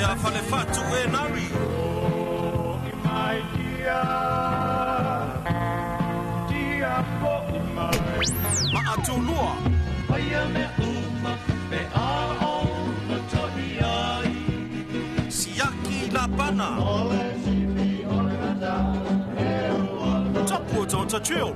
Ia Falefatu e Nari. Maatulua. Siaki Lapana. Tapu o Trail.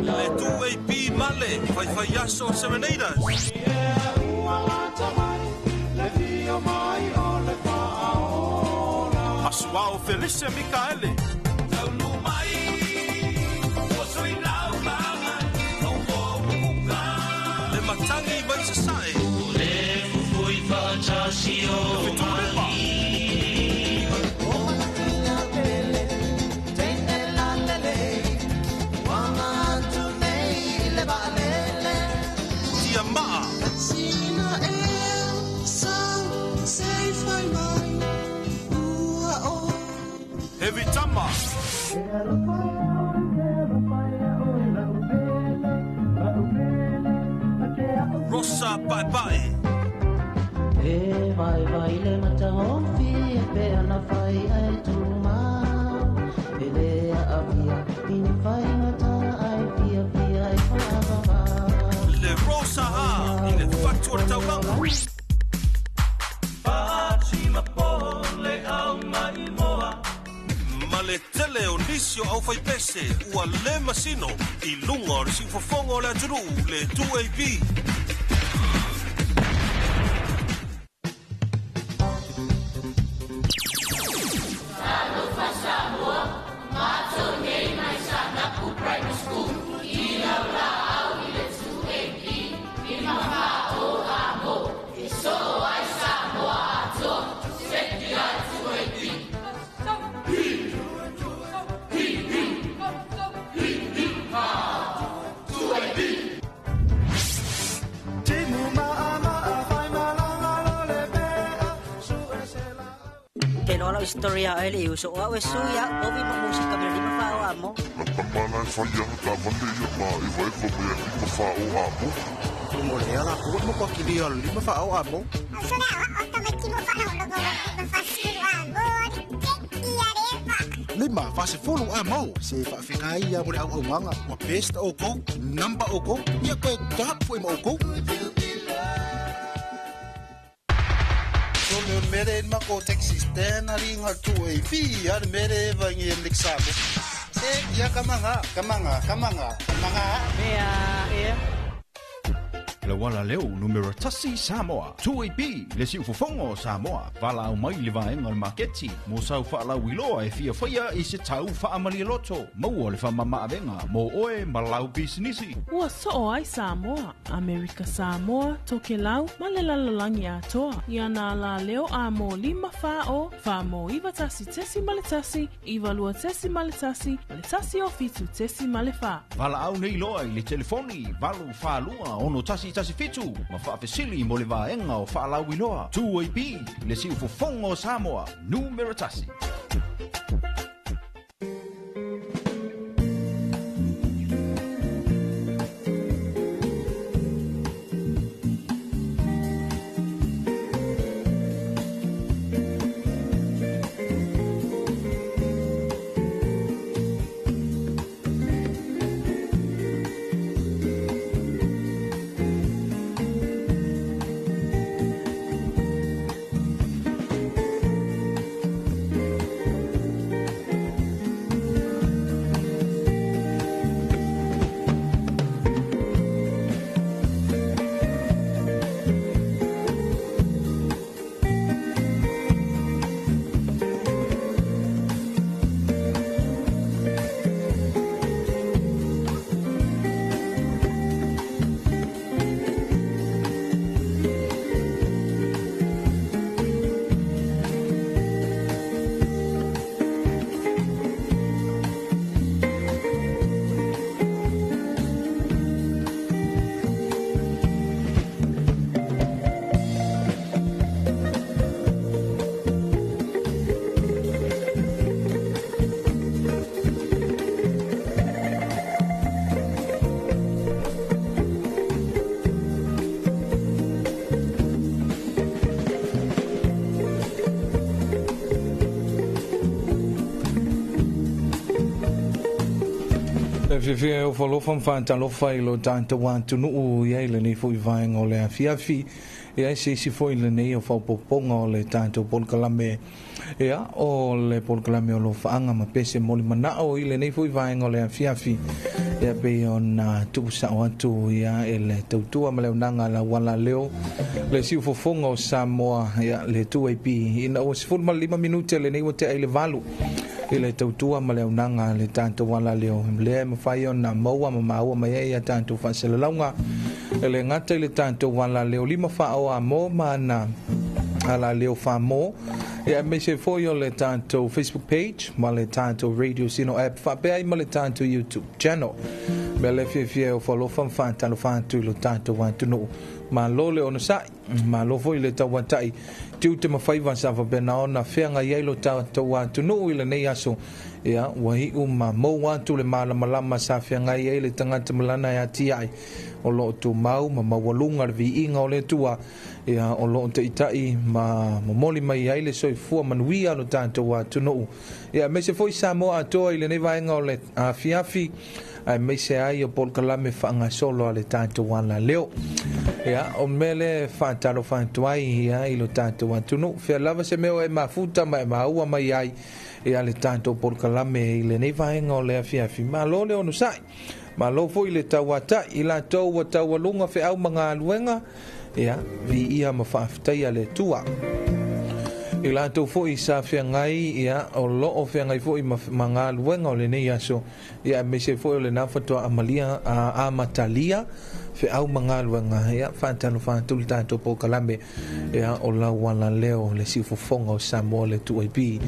Le 2AP Male, Whaiwhai Aso Serenaders. Asuao Felice Mikaele. Le Matangi mai Sasae. Le Fitulima. Tia Maa. Heavy Tama. Rosa Pai Pai. E vai vai le matahofi e pe ana fai ai tuma. Ele a avia ini fai ngata ai fia fia e whaavava. Le Rosa Ha i le Whatua Tauranga. Ma le tele o nisi o au whaipese ua le masino i lunga o le siufofonga o le atunuu le 2AB. Historia ele uso o e suia o vi mo música pero lima fa o amo. La falla ta vande ia ma i vai fo me lima fa o amo. Mo le ala ko mo ko ki lima fa o amo. Lima fa se fulu amo se fa fika ia mo le au au manga wa best o ko number o ko ia ko top fo mo ko. Mere ma ko taxi stand ari nga 2AB ar mere vangi lexamo. Se ia kamanga kamanga kamanga kamanga. Mea e. Le wala leo numero tasi Samoa 2AB le siufofoga o Samoa valaau mai le vaega o le maketi mo sau faalauiloa e fiafaia i se tau faamalialoto maua le faamamaavega mo oe ma lau pisinisi. Ua soo ai Samoa, Amerika Samoa, Tokelau, ma le lalolagi atoa. Ia nā la leo a mō 5 4 o, 4 mō 9 1 1 9 2 1 1 o 7 4. Valaau nei loa i le telefoni 8 4 2 6 1 1 7 ma faafesili mo le vaega o faalauiloa 2AB le siufofoga o Samoa numero 1. Fiafia e ofo alofa ma faatalofa i lo tatou atunuu ia i lenei foi vaega o le afiafi. Ia se isi foi lenei o faaopoopoga o le tatou polokalame, ia o le polokalame o alofaaga ma pese mo le manao i lenei foi vaega o le afiafi. Ia pei ona tuusao atu ia e le tautua ma le auaunaga a le auala leo le siufofoga o Samoa, ia le 2AP, ina ua 15 minute lenei ua tea i le 8 i le tautua ma le auaunaga le tatou alaleo lea e mafai ona maua ma maua mai ai ia tatou faasalalauga e le gata i le tatou alaleo 5 4 o amo ma ana alaleo faamo, ia aemaise foi o le tatou Facebook page ma le tatou Radio Sino app faapea ai ma le tatou YouTube channel. Mea le fiafia e ofo alofa ma faatalofa atu i lo tatou atunuu. Malo le onosai, malo foi le tauatai tiute ma faiva sa faapena ona feagai ai lo tatou atunuu i lenei aso. Ia ua iu ma maua atu le malamalama sa feagai ai le tagata ma lana e atiae o loo tumau ma maualuga le viiga o le Atua, ia o loo taitai ma momoli mai ai le soifua manuia lo tatou atunuu. Ia aemaise foi Samoa atoa i lenei vaega o le afiafi, aemaise ai o polokalame faagasolo a le tatou alaleo. Ia o mea le faatalofa atu ai ia i lo tatou atunuu, fea lava se mea o e mafuta ma e maua mai ai ia le tatou polokalame i lenei vaega o le afiafi. Malo le onosai, malo foi le tauatai i latou ua taualuga feau ma galuega. Ia viia ma faafetaia le Atua i latou foi sa feagai, ia o loo feagai foi ma galuega o lenei aso, ia aemaise foi o lena faatoa amalia amatalia feau ma galuega. Ia faatalofa atu le tatou polokalame, ia o lau alaleo le siufofoga o Samoa le 2AP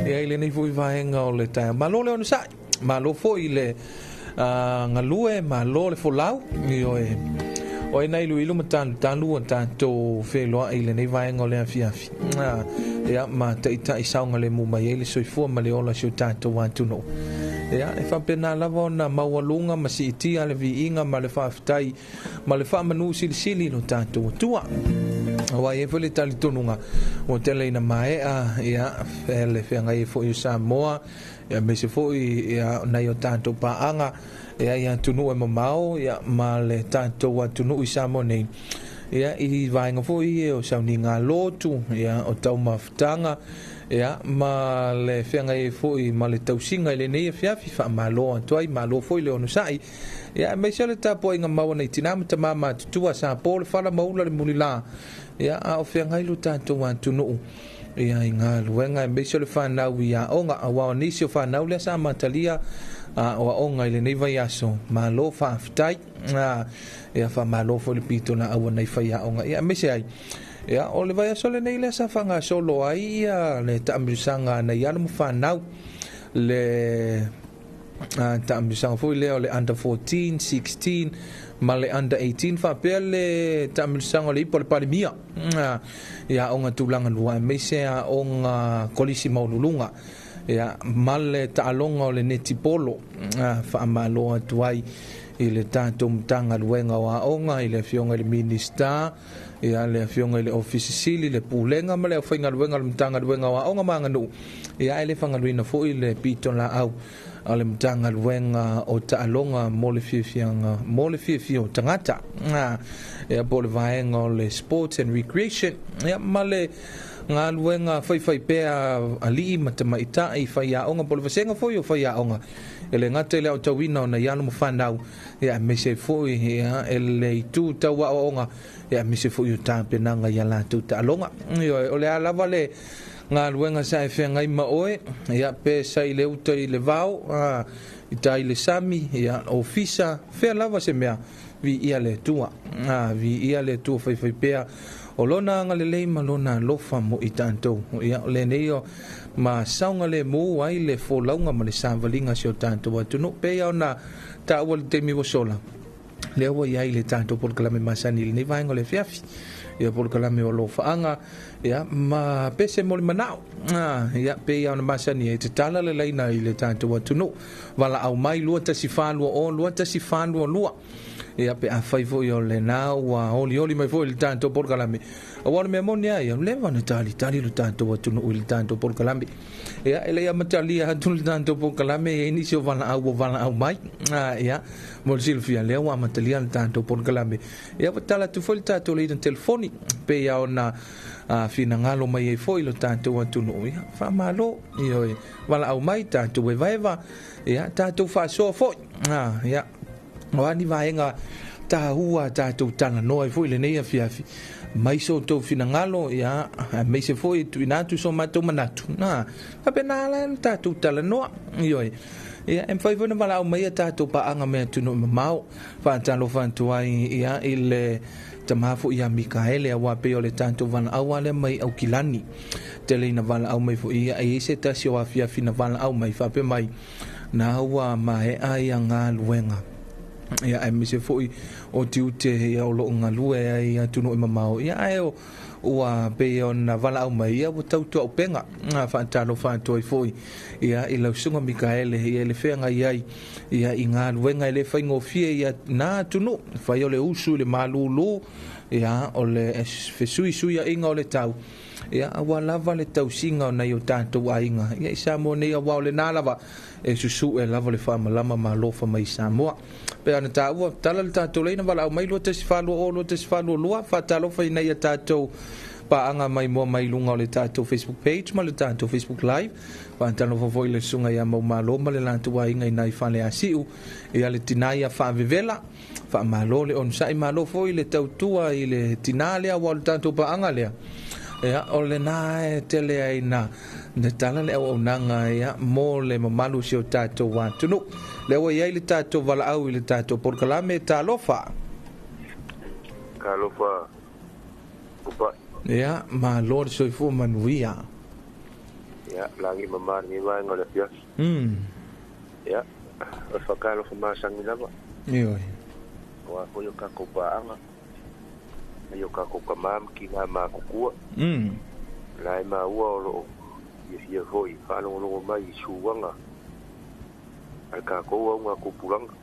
ia i lenei foi vaega o le taeao. Malo le onosai, malo foi le galue, malo le folau. Ioe, o e nai iluilu ma talutalu o tatou feloai i lenei vaega o le afiafi, ia ma taitai saogalemu mai ai le soifua ma le ola si o tatou atunuu. Ia e faapena lava ona maualuga ma siitia le viiga ma le faafetai ma le faamanu silisili lo tatou Atua. Aua e i ai foi le talitonuga ua tele ina maea ia le feagai foi o Samoa, ia aemaise foi ia nai o tatou paaga ia i atunuu e mamao, ia ma le tatou atunuu i Samoa nei, ia i vaega foi o sauniga lotu, ia o taumafataga, ia ma le feagai foi ma le tausiga i lenei afiafi. Faamalo atu ai, malo foi le onosai, ia aemaise o le tapuaiga maua nei tina ma tama matutua sa po le fala maula le mulila, ia a o feagai lo tatou atunuu ia i galuega, aemaise o le fanau i aoga, aua o nisi o fanau lea sa amatalia o aoga i lenei vaiaso. Malo faafetai, ia faamalo foi le pito la aua nei faiaoga, ia aemaise ai ia o le vaiaso lenei lea sa faagasolo ai ia le taamilosaga nai alo ma fanau, le taamilosaga foi lea o le under 14, 16 ma le under 18, faapea le taamilosaga o le ipu o le Palemia ia aoga tulaga lua, aemaise aoga kolisi maualuluga, ia ma le taaloga o le netipolo. Faamalo atu ai i le tatou Matagaluega o Aoga, i le afioga i le Minisita, ia le afioga i le Ofisa Sili, le Pulega ma le aufaigaluega o le Matagaluega o Aoga ma Aganuu, ia e le faagaluina foi le pitolaau a le Matagaluega o Taaloga mo le fiafiaga mo le fiafia o tagata, ia po o le vaega o le Sports and Recreation, ia ma le galuega faifaipea alii ma tamaitai faiaoga po o le vasega foi o faiaoga e le gata i le aotauina o nai alo ma fanau, ia aemaise foi ia e le itu tau aoaoga, ia aemaise foi o tapenaga ia latou taaloga. Ioe, o le a lava le galuega sa e feagai ma oe, ia pe sa i le uta i le vao, i tai le sami, ia ofisa, fea lava se mea, viia le Atua, viia le Atua faifaipea o lona agalelei ma lona alofa mo i tatou. Ia o lenei o ma saogalemu ai le folauga ma le savaliga si o tatou atunuu pei ona taua le taimi ua sola. Lea ua i ai le tatou polokalame masani i lenei vaega o le afiafi, ia polokalame o alofaaga ia ma pese mo le manao, ia pei ona masani ai tatala le laina i le tatou atunuu. Valaau mai 21420 21422. Ia pe afai foi o lena ua olioli mai foi le tatou polokalame. Aua o le mea moni a ia, leva na talitali lo tatou atunuu i le tatou polokalame. Ia, e le i amatalia atu le tatou polokalame, e i ai nisi o valaau ua valaau mai. Ia, mo le silafia lea ua amatalia le tatou polokalame. Ia, ua tala atu foi le tatou laina telefoni, pei lava ona finagalo mai ai foi lo tatou atunuu. Ia, faamalo, ioe, valaau mai tatou evaeva, ia, tatou faasoa foi. Ia, o a ni vaega taua tatou talanoa ai foi i lenei afiafi, mai so outou finagalo, ia, aemaise foi tuuina atu so matou manatu. Na, faapena la ona tatou talanoa, ioe. Ia, e mafai foi ona valaau mai a tatou paaga mai atunuu mamao. Faatalofa atu ai, ia, i le tama foi ia Mikaele, aua pei o le tatou valaau lava lea mai Aukilani. Tele ina valaau mai foi ia, e i ai se tasi o afiafi na valaau mai, faapea mai, na ua maea ia galuega. Ia, aemaise foi o tiute ia o loo galue ai atunuu e mamao. Ia, ae o ua pei ona valaau mai, ia ua tautuaupega. Faatalofa atu ai foi ia i lau susuga Mikaele, ia i le feagai ai ia i galuega e le faigofie ia na atunuu, fai o le usu i le malūlū, ia o le fesuisuiaiga o le tau, ia aua lava le tausiga o nai o tatou aiga ia i Samoa nei, aua o lena lava e susu'e lava le faamalama ma alofa mai i Samoa. Pei ona taua, tala le tatou laina, valaau mai 21420 21422. Faatalofa ina ia tatou paaga mai moa mai luga o le tatou Facebook page ma le tatou Facebook Live. Faatalofa foi i le susuga ia Maumalo ma le latou aiga i nai Faleasiu, ia le tina ia Faavevela. Faamalo le onosai, malo foi le tautua i le tina lea, aua o le tatou paaga lea. Ia, o lena e tele ai na na tala le auaunaga ia mo le mamalu o si o tatou atunuu. Lea ua i ai le tatou valaau i le tatou polokalame. Talofa. Talofa Tupai. Ia, malo le soifua manuia. Ia, lagi mama lenei vaega o le afiafi. Ia, o le faatalofa masani lava. Ioe. Aua foi o tatou paaga, ai o tatou tama ma tina matutua. La e maua o loo fiafia foi faalogologo mai i suaga a le tatou augatupulaga.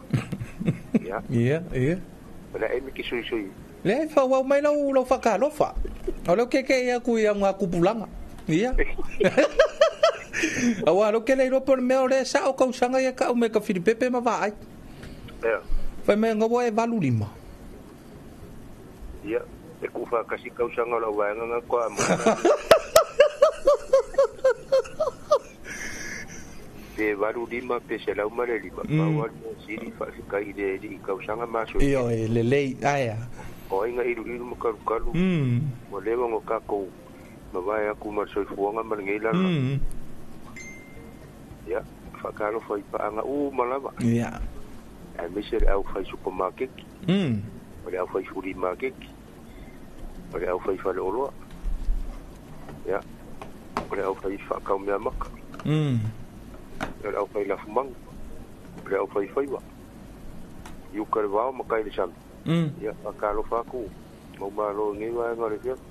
Ia. Ia, ia. O le a emi ke soisoi. Leai, faaauau mai lau lau faatalofa. O lea ou te keke'i atu i augatupulaga. Ia. Aua o lea ou te le iloa po o le mea o lea e sa'o tausaga ia tau mai ka Filipepe ma vaai. Ea. Fai mai ina ua e 85. Ia, e tuufaatasi tausaga o lau vaega na toa mo. Pe 85 pe 105, pau lava le mea sili faafetai i le Alii i tausaga ma aso e tele. Ioe, lelei, ae a. O aiga iluilu ma kalukalu, ua leva ona tatou mavae atu ma le soifuaga ma lenei lalolagi. Ia, faatalofa i paaga uma lava. Ia. Aemaise le aufai supamakeki, o le aufai fulimakeki, o le aufai faleoloa, ia, o le aufai faataumeamaka, o le aufai lafumanu, o le aufai faiva, i uka i le vao ma tai i le sami. Ia, faatalofa atu mau malo i lenei vaega o le afiafi,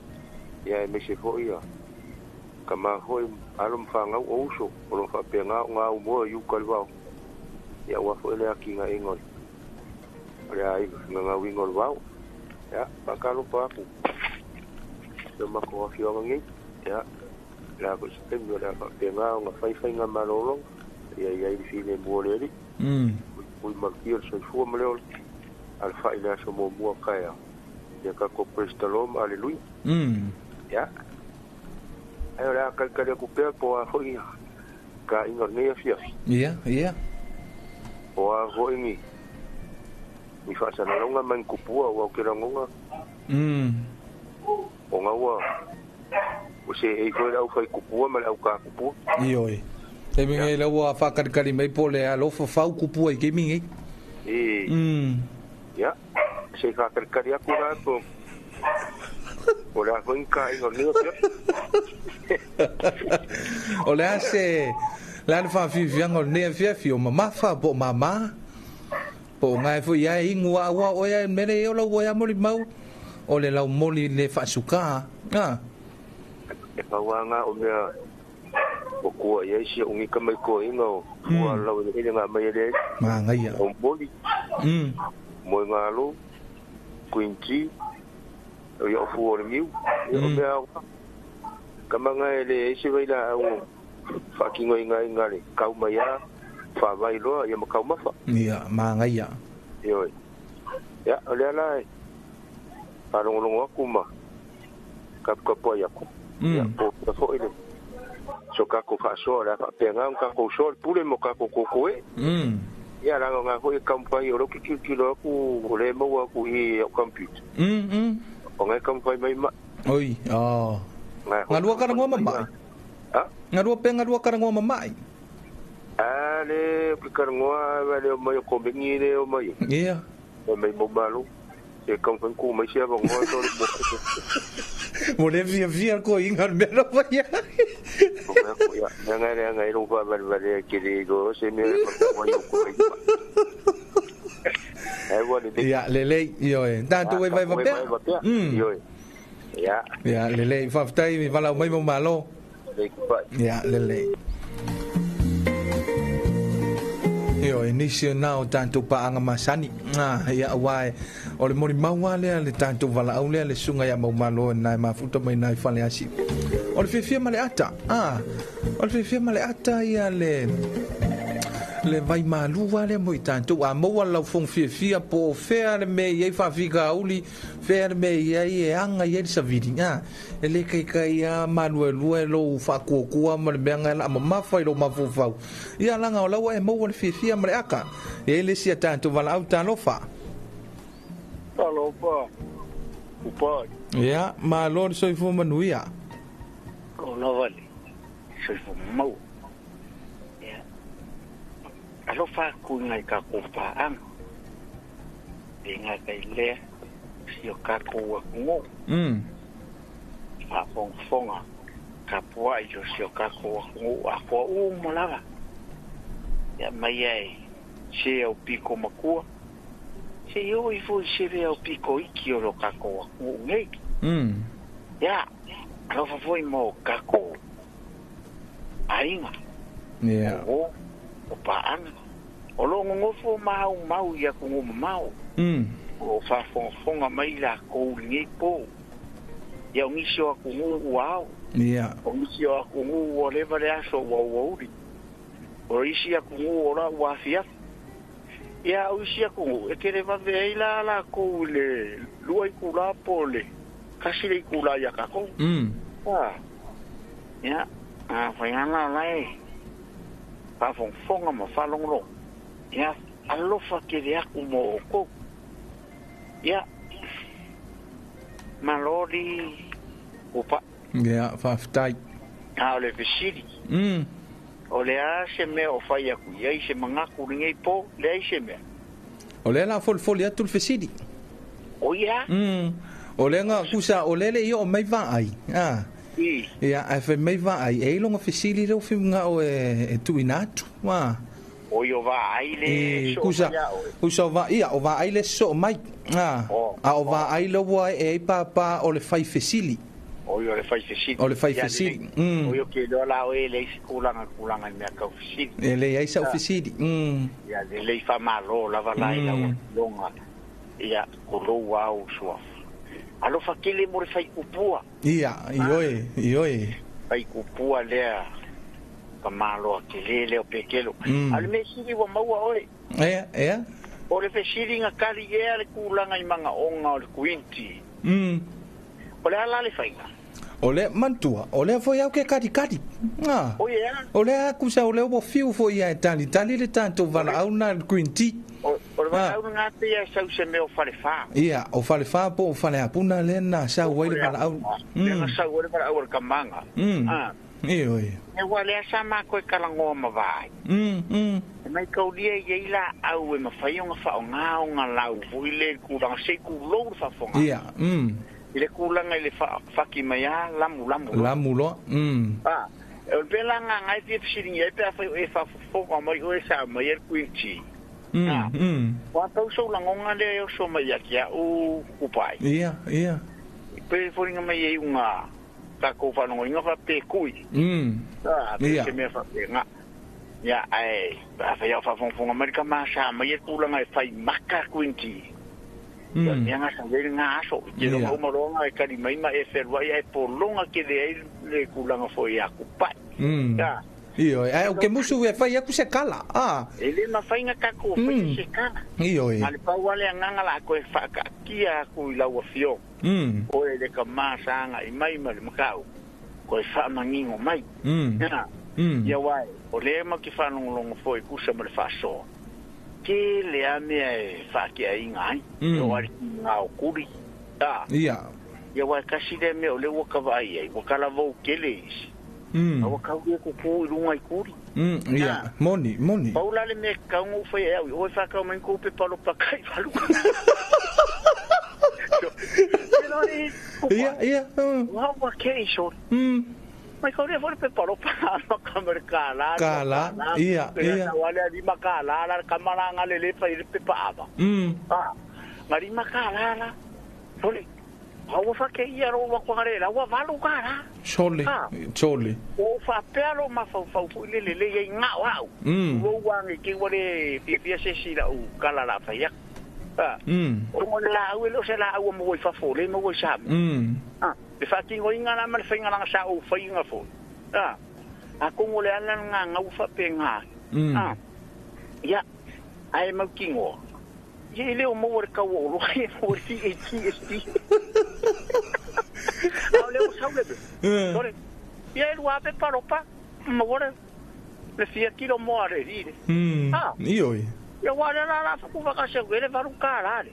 ia aemaise foi ia tama foi, alo ma fanau o uso o lo o faapena ona aumoe i uka i le vao, ia aua foi le atinaeina o le aiga, gagauina o le vao. Ia, faatalofa atu i o matou afioaga nei, ia, o le a foi se taimi o le a faapena ona fai faiga malologa, ia i ai le filemu o le Alii, puipui malutia le soifua ma le ola, alafai i le aso muamua taeao, ia tatou praise the Lord ma Aleluia. Ia, ae o le a talitali atu pea po o a foi taaiga o lenei afiafi. Ia, ia. Po o a foi ni ni faasalalauga ma ni tupua aua ou te lagona ona ua ua seei foi le aufai tupua ma le autā tupua. Ioe. Taimi nei lea ua faatalitali mai po o le alofa fau tupua i taimi nei. E. Ia, se i faatalitali atu la po o le a foi ni taaiga o lenei afiafi. O le a se le a le faafiafiaga o lenei afiafi, o mamafa po o māmā? Po o gae foi ia e inu a aua oe a mea lea e ola ua ia molimau o le laumoli le faasukā. A. E pau lava na o mea ua tua i ai si o'u nei tamaitoaiga o fua lau eleele na aumai e le Manaia. Laumoli. Moegalo, green tea, o ia o fua o le niu, ia o mea aoga. Kamaga e leai se vailaau o faatinoina le kau mai a faavai loa ia ma taumafa. Ia, magaia. Ioe. Ia, o lea la e faalogologo atu ma kapukapu ai aku. Ia, po foi le so kako faasoa le a faapena ona tatou soa le pule mo tatou koko e. Ia laga ga foi taumafai o lea ou te tilotilo atu o lea e maua atu i au computer. O ga e taumafai mai ma'i. Oi, oh. Galua karagoa ma ma'i. A? Galua pe galua karagoa ma ma'i. A le o ke karagoa va le o mai o komeni le o mai. Ia. O mai mo malo. Se taumafai ku mai se avanoa so le mo. Mo le fiafia ko inga le mea lava ia. O mea ko ia. Mea ngai le ngai lo fa vale vale ke le go se me fa mai o ko mai. Ai wa le. Ia, lelei, ioe. Tatou e vai vapea. Ioe. Ia. Ia, lelei, faafetai valaau mai mo malo. Le kupai. Ia, lelei. Ioe, nisi o na o tatou paaga masani. Ah, ia, auā e o le molimau lava lea le tatou valaau lea le susuga ia Maumalo na e mafuta mai nai Faleasi. O le fiafia ma le ata. Ah, o le fiafia ma le ata ia le le vai malu lava lea mo i tatou. A maua le laufogo fiafia po o fea le mea i ai faafitauli, fea le mea i ai e aga i ai le savili. Ah, e le kaikai lava maluelue lou faakuakua ma le mea na e laa mamafa i lou mafaufau. Ia laga o la ua e maua le fiafia ma le ata. E i ai le isi a tatou valaau talofa. Talofa, upai. Ia, malo le soifua manuia. O lava le soifua maua. Ia, alofa atu i nai tatou paaga, le gata i lea, si o tatou atunuu, faafogafoga tapuai o si o tatou atunuu atoa uma lava. Ia mai ai se au piko matua, se i oo ifo i se le au piko iki o lo tatou atunuu nei. Ia, alofa foi mo tatou aiga, o o paaga, o lo o nonofo maumau i atunuu mamao, o lo o faafogafoga mai lakou i lenei po. Ia o nisi o atunuu ua ao, o nisi o atunuu ua leva le aso ua auauli, o isi atunuu o la ua afiafi. Ia o isi atunuu e televave ai la lakou i le 2 itula po o le 1 le itula ia tatou. Ia, afai lava la o la e faafogafoga ma faalogologo, ia alofa tele atu mo outou. Ia, malo le upa. Ia, faafetai. A o le fesili. O le a se mea o fai atu i ai se manatu i lenei po? Leai se mea. O lea la folifoli atu le fesili. O ia? O lea na kusa, o lea le i oo mai vaai. Ah. Ia, ae fai mai vaai, e i ai lona fesili lea ua fiu e tuuina atu. Ah. O i o vaai le soo Kusa, mai a oe. kusa o va, ia, o vaai le soo mai. Ah. A o vaai le ua e ai pāpā o le fai fesili. O i o le fai fesili. O le fai Ia, fesili. lelei. O i o ke iloa la oe e leai se tulaga tulaga i mea tau fesili. E leai sau fesili. Ia, lelei faamalo lava la i lau afioga. Ia, tulou au suafa. Alofa tele mo le faikupua. Ia, ioe, ioe. Faikupua lea ka maloa tele lea o Pekelo. A o le mea sili ua maua oe. Ea, ea. O le fesili na kali ea le tulaga i magaoga o le kuinti. O le a la le faiga? O lea, manatua, o lea foi au ke kalikali. Ah. O ia. O lea kusa o lea ua fiu foi ia e talitali le tatou valaau na le green tea. O le valaau lena pei e sau se mea o Falefa. Ia, o Falefa po o Faleapuna lea na sau ai le valaau. Lea na sau ai le valaau a le kamaga. Ah. Ioe. E ua lea sa matou e talanoa ma vaai. E mai kaulia i ai laau e mafai ona faaaoga ona lau foi lea i le tulaga se i tulou le faafofoga. Ia. I le tulaga i le faki mai a lamulamu loa. Lamu loa. A, o le mea la gagae e fia fesiligia ai pe afai o e faafofoga mai oe sa aumaia le green tea. A, ua tau sou lagoga lea e oso mai ia te au kupa ai. Ia, ia. Pe foliga mai ai uga tatou faalogoina faapea kui. A, pe se mea faapena. Ia, ae, afai o faafogafoga mai le tama sa aumaia le tulaga e fai maka green tea. Ia mea nga sa vele nga aso. Ke longa uma longa e kali mai ma e whelua ia e polonga ke le ai le kulanga fo ia kupai. Ia. Io, e o ke musu e fai aku se kala. Ah. E le mawhainga kako fai se kala. Io e. Ale pau ale anganga la koe whakakia aku i laua fio. Oe le ka maasanga i mai ma le makau. Koe whaamangingo mai. Ia. Ia wai, o le ma ki whanongolongo fo i kusa ma le whaasoa. Ke le amea e whaakia inga ai. O ari ki ngā o kuri. Ah. Ia. Ia wai kasi le mea o le waka vai ai. Waka lava o kele isi. Awa kau e kuku i runga i kuri. Ia, moni, moni. Paula le me kaungu whai e au, oe whakau mai koupe palo pakai walu. Ia, ia. Wā wā ke i sori. Mai kau rea fore pe palo pa makamere ka la. Ka la, ia, ia. Wale a lima ka la, la kamara ngā le lepa i le pepa ava. Ngā lima ka la la. Sori. Aua whake ia ro wakwangare la, ua walu ka la. Soli, soli. O whapea ro mawhau fui le le le i ngā wau. Ua wangi ki wale pia se sila u kala la whai aku. O ngone la au e leo se la au a mawai whafo, le mawai samu. Le whakingo inga la ma le whainga langa sa o whainga fo. A kongo le ana ngā ngau whape ngā. Ia, ae mau kingoa. Ia i leo maua le kau o roa e maua le T-A-T-S-T. Au leo sau lebe. Sore. Ia e lua ape paropa. Maua le fia kilo moa le rire. Ioi. Ia wale la la whaku whakaseu ele varu kā la le.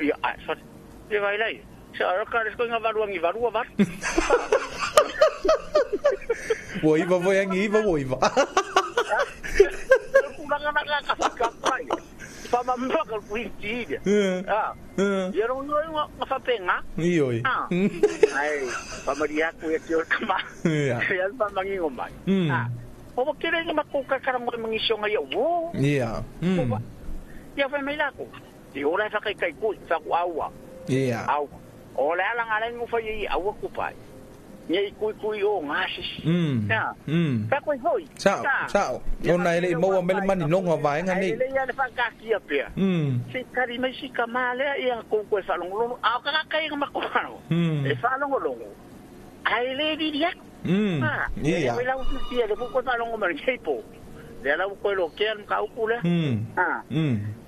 Ia ai, sore. Ia vai lai. Sa araka le skoinga varu angi varua varu. Ua iwa voi angi iwa ua iwa. Kulanga naka kawhika pai. Whamamaka kuiti ia. Ia rongo nga whapenga. Ioi. Ai, whamari aku ia ki o kama. Ia. Ia whamangingo mai. O kere nga makukakara mo mangisionga ia. Wo. Ia. Ia whai mai lako. I ora e whakaikai kui, whaku aua. Ia. Aua. O le ala ngā lengu whai i aua kupai. Ia i kui kui o ngā sisi. Ia. Whakoi hoi. Sao, sao. Ona ele i maua mele mani nonga vaenga nei. Ele ia le whakakia pea. Se kari mai si ka maalea ia koukou e whalongolongo. Ao kakakai nga makomano. E whalongolongo. Ai le riri aku. Ia. Ia lau pia le fuko whalongo mani keipo. Le lau koe lo kea mga uku lea.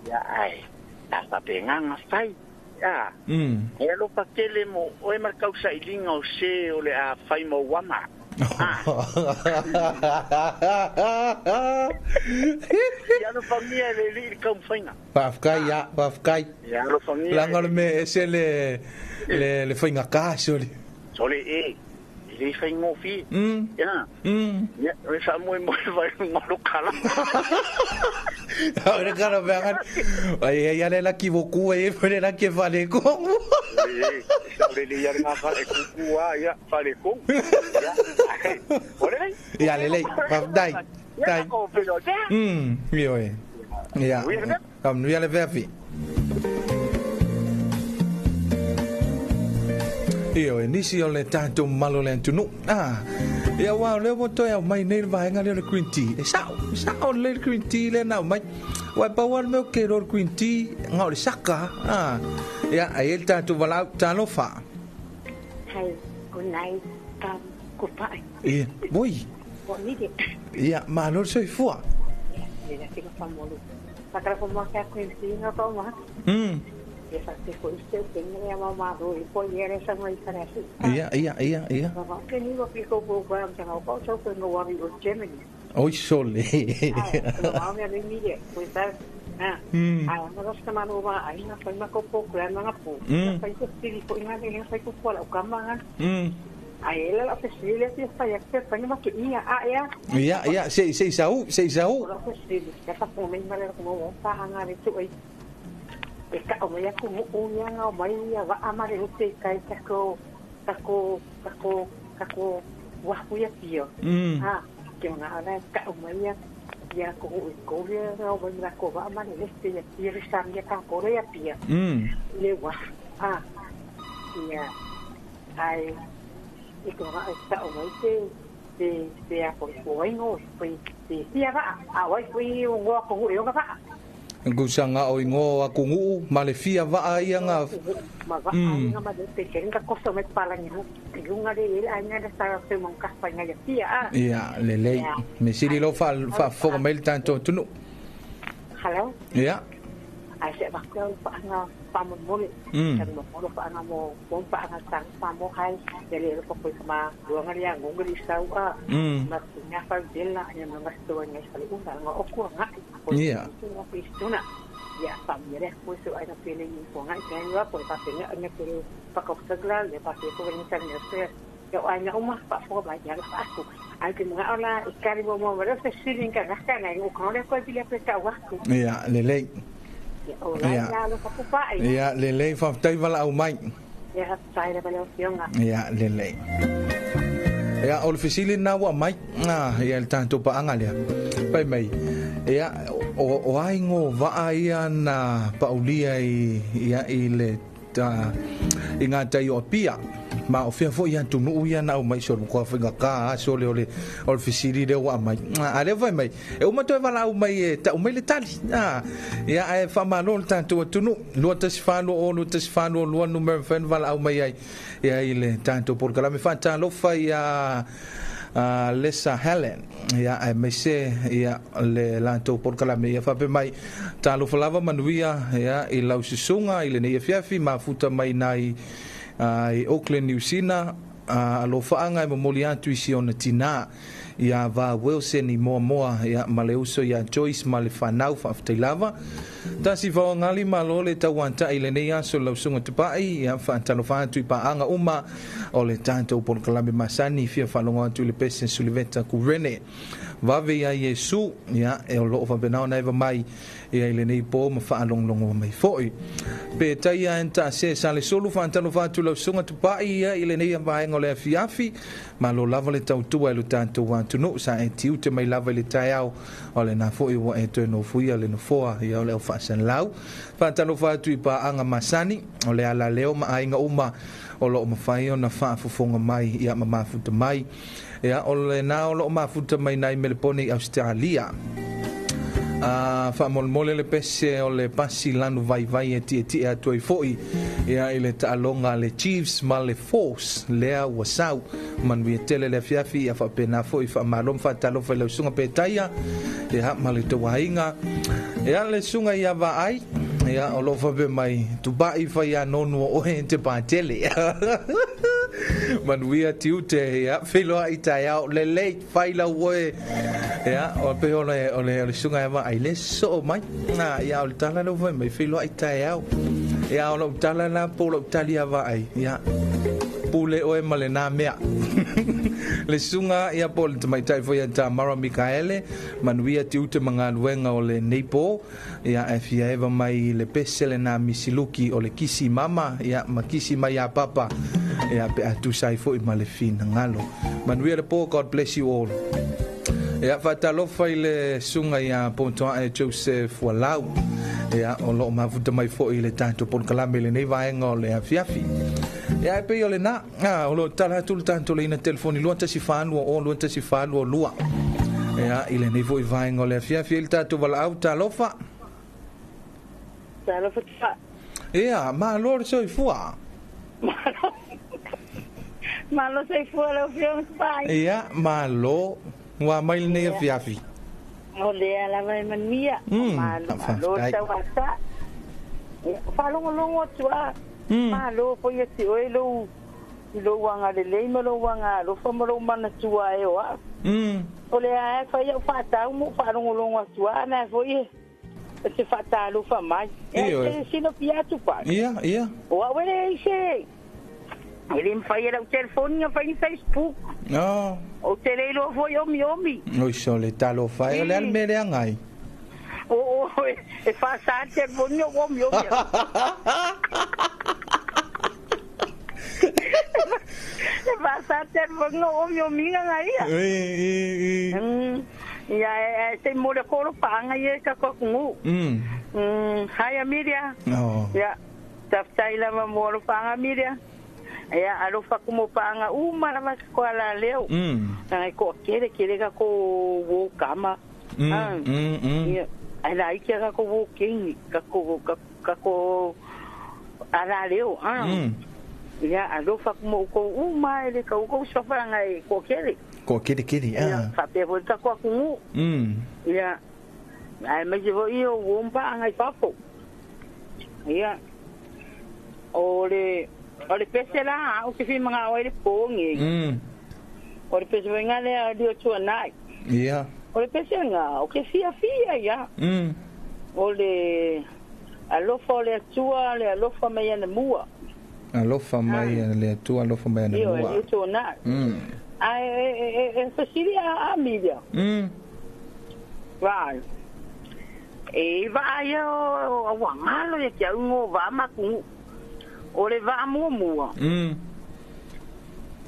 Ia ai. Ta whape nganga whai. Ia lo pakele mo oe markau sa ilinga o se o le a whai mo wama. Ia lo whangia le li i kau whainga. Whawhkai, ia, whawhkai. Ia lo whangia. Langa le me ese le whainga kā, soli. Soli e. I le whaingo fi. Ia. Ia, o sa moe moe whai ngolo kala. Ore kala vengan. Ai ai le la ki voku e le la ki fale ko. Ore le ia nga fale ku a ia fale ko. Ore le. Ia le le. Dai. Dai. Io e. Ia. Am nu ia le verfi. Io e nisi o le tātou malo le antunu. Ia wā leo mo toi au mai nei vaenga leo le green tea. E sao, sao le green tea le nau mai. Wai pau al meo ke ro green tea ngā o le saka. Ia, ai el tātou walau tālofa. Hei, good night, kupai. Ia, boi. Ia, malo le soifua. Ia, le la tino whamolu. Whakara ko mua kia green tea ngā pau maha. Ia whakate ko i te upenga lea mau māro i po i ere sa mai karasi. Ia, ia, ia, ia. Wā ke niwa piko ko kwa am tanga o pau tau koe ngā wari o Germany. Oi sole. Ai, mea le mire, koe tā. Ai, ana rasta manu wā ai ngā whai mako pō koe ana ngā pō. Ngā whai ko tiri ko inga le ngā whai ko pō lau kama ngā. Ai, ele la fesili le tia whai ake whai ma ke ia a ea. Ia, ia, sei sau, sei sau. O la fesili, kia whapō mei mare ko mō whāhanga le tui. E ka o mai aku mo o ia ngā mai ia wa amare o te kai kako kako kako kako wahu ia pio. Ha, ke ona ana ka o mai ia ia ko o ko ia ngā mai la ko wa amare le te ia pio sa ia ka ko ia pio. Le wa. Ha. Ia ai e ko ra ka o mai te te a ko ko ai no te ia va a wai fui o ngo ko o nga va. Gusanga o ingo aku nguu ma le fia vaa ia nga ma vaa ia ma le te kenga koso me palangi hu lunga le ele anga le sa fe mon ka pa nga fia a ia le le me sili lo fa fa fo me tanto tunu. Hello. Ia. Ai se va ko pa nga pa mo mo ka mo mo pa nga mo mo pa nga sang pa mo hai le le ko ko ma luanga ya ngongri sau a ma nya fa bella nya nga sto nya sa le unga nga oku nga ia ya pa mi re ko so ai na pele ni ko nga nya wa ko pa pe nga nya pele pa ko sa gla le pa pe ko ni sa nya se ya ai na uma pa fo ba ya pa ko ai ke nga ola ikari mo mo re se sirin ka nga na ko le ko pile pe ta wa ko ia le le ia ia le le fa tai vala au mai ia tai le vala fionga ia le le ia o le fesili na wa mai ia le tanto pa anga lea pai mai ia o ai ngo vaa ia na paulia i ia i le ta i ngā tai o pia ma o fia foi atu nu ia na o mai so ko fa ka so le o le fesili le wa mai a le vai mai e uma toe vala au mai e ta o mai le tali ia e fa malo le tanto atu nu lua tasi falo o lua tasi falo lua numero fen vala au mai ai ia i le tanto por kala me fa ta lo fa ia Lesa Helen ia e mese ia le lanto por kala me ia fa pe mai ta lo falava manuia ia i lau susunga i le nei fiafi ma futa mai nai i Auckland New Zealand alofaanga e momoli atu i si ona tina ia va Wilson i moa moa ia ma le uso ia Joyce ma le whanau whaaftailava tasi faoagali malo le tauata'i i lenei aso lausuga tupa'i ia faatalofa atu i paaga uma o le tatou polokalame masani fia faalogo atu i le pese Suliveta Kurene vave ia Iesu ia e o loo faapena ona eva mai ia i lenei po ma faalogologo mai fo'i pe taia enta se sa le solu faatalofa atu lausuga tupa'i ia i lenei vaega o le afiafi malo lava le tautua i lo tatou atunuu sa e tiute mai lava i le taeao o lena fo'i ua e toe nofoia le nofoa ia o le au faasalau faatalofa atu i paaga masani o le alaleo ma aiga uma o loo mafai ona faafofoga mai ia ma mafuta mai ia o lena o loo mafuta mai nai Melepone i Australia. Faamolemole le pese o le pasi lanu vaivai e tietie atu ai fo'i ia i le taaloga le Chiefs ma le Force lea ua sau manuia tele le afiafi ia faapena fo'i faamalo ma faatalofa i lausuga petaia ia ma le tauaiga ia le suga ia vaai ia o loo faapea mai tupa'i fai anonu o oe te patele manuia tiute ia feloa'i taeao lelei fai lau oe ia o pe o le suga ia vaai le soo mai ia o le tala leu fai mai feloa'i taeao ia o lou tala la po lou tali ia vaai ia pule oe ma le nā mea le suga ia po le tamaitai foi ia Tamara Mikaele manuia tiute ma galuega o le nei po ia e fia eva mai le pese le nā misiluki o le kisi mama ia ma kisi mai ia papa ia pe atusa ai foi ma le finagalo manuia le po. God bless you all. Ia faatalofa i le suga ia Potoa'e Joseph Walau ia o loo mafuta mai fo'i le tatou polokalame lenei vaega o le afiafi ia e pei o lena o loo tala atu le tatou leina telefoni 214 o 214 ia i lenei fo'i vaega o le afiafi i le tatou valaau talofa. Talofa tupa. Ia malo le soifua. Malo. Malo soifua lau afioga tupai. Ia malo ua mai lenei afiafi. O lea lava e manuia. Malo malo tauata. Faalogologo atu a. Malo foi e te oe lou i lou agalelei ma lou agalofa ma lou manatua e o a. O lea e fai au faatau mo faalogologo atu a na foi e te faatalofa mai. E sino pia atu pa. Ia ia. O au ele i se ele me fai lau telefoni a fai Facebook. No. O te leilo foi omi omi. Oi so le talofa e le al mele angai. O e fa sa telefoni o omi omi. E fa sa telefoni o omi omi ngai. E. Ia e te mo le koro panga ia ka ko ngu. Hai Amiria. Oh. Ia taftai lava mo lo panga Amiria. Ia alofa kumo panga uma lava ko ala leo. Ngai ko kere kere ka ko wo kama. Ia Ai la ike ka ko walking ka ko ka ko ala leo ah. Ia alofa mo ko uma ele ka ko sofa ngai ko kele. Ko kele kele ah. Fa pe vo ta ko ku. Ia ai me je io wompa ngai papo. Ia ole ole pese la o ke fi manga o le pongi. Ole pese nga le a dio tu nai. Ia. Ole pese nga o ke fia fia ia. Ole alofa le tua le alofa mai ana mua. Alofa mai le tua alofa mai ana mua. Io tu nai. Ai e Cecilia Amelia. Vai. E vai o wangalo e kia ungo va maku. Ole va mua.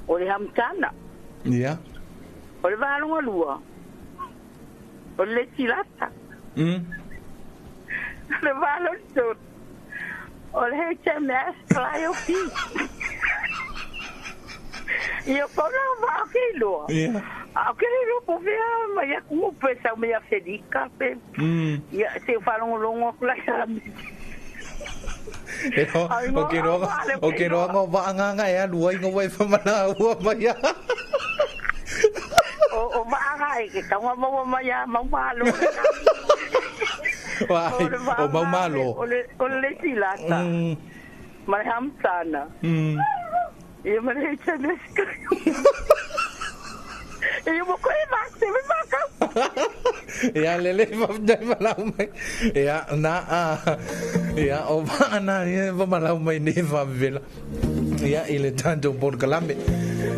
Ole hamtana. Ia. Ole va lunga lua. Ole tilata. Ole va lonto. Ole HMS Calliope. Ia paula va ke loa. Ia. A ke lo po vea mai ku pesa mai Afrika pe. Ia se fa longo longo la sa. O ke roa o ke roa ngo va nga nga ya lua ngo vai fa mana ua mai. O va nga ke ka mo mo mai ya mau malo. Vai o mau malo. O le tilata. Mai hamtana. Ia mai HMS. Ia mo ko e va se me va ka. Ia lele fa fa mai. Ia na ia o va na ia va malau mai ne va vela. Ia ile tanto por kalame.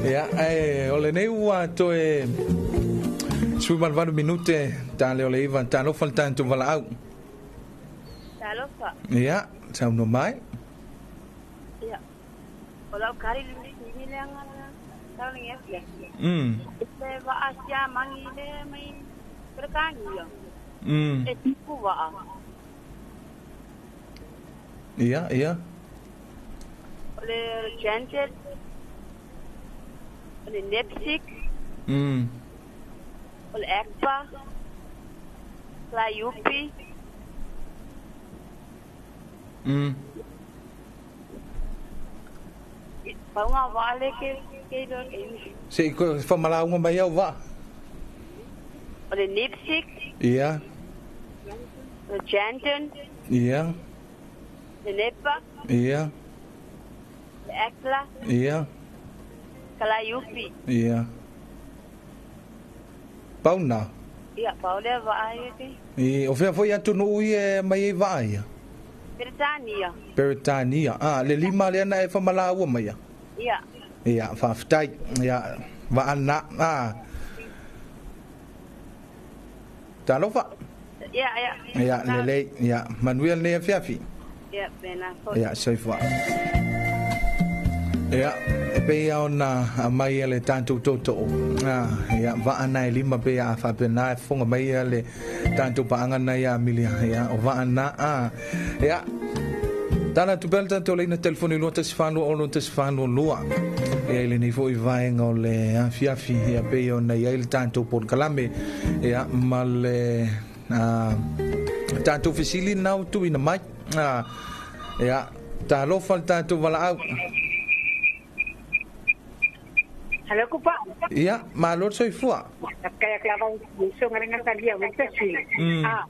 Ia e ole nei ua to e sumal valu minute ta le ole ivan ta lo faltanto vala au. Ta lo fa. Ia sa no mai. Ia. Ola kari ni le anga ta le ngia. Se va asia mangi le mai perkani. E tipu va. Ia, ia. Ole Gentle. Ole Nepsik. Ole Ekpa. Calliope. Paunga vale ke ke lo ke. Se ko fa malaunga mai au va. Ole Nipsik. Ia. Ole Janton. Ia. Le Nepa. Ia. Le Ekla. Ia. Calliope. Ia. Pauna. Ia, paule va ai ke. I o fea foi atu no ui e mai e va ia. Britania. Britania. Ah, le lima le ana e fa malaua mai ia. Ia. Ia, fa ftai. Ia, va ana. Ah. Talofa. Ia, ia. Ia, lele, ia, Manuel ne fiafi. Ia, pena. Ia, soifua. Ia, e pe ona mai le tantu toto. Ah, ia va ana e lima pe a fa pena fonga mai le tantu paanga na ia milia. Ia, o va ana a. Ia. Tana tu belta to leina telefoni lua tasifanu o lua tasifanu lua. Ia ile nei foi vaenga o le afiafi ia pe ona ia ile tantu por kalame. Ia ma le tantu fisili nau tu ina mai. Ia ta lofa tantu wala au. Hello kupa. Ia malo soifua. Kaya klava uso ngarenga kalia wetesi. Ah.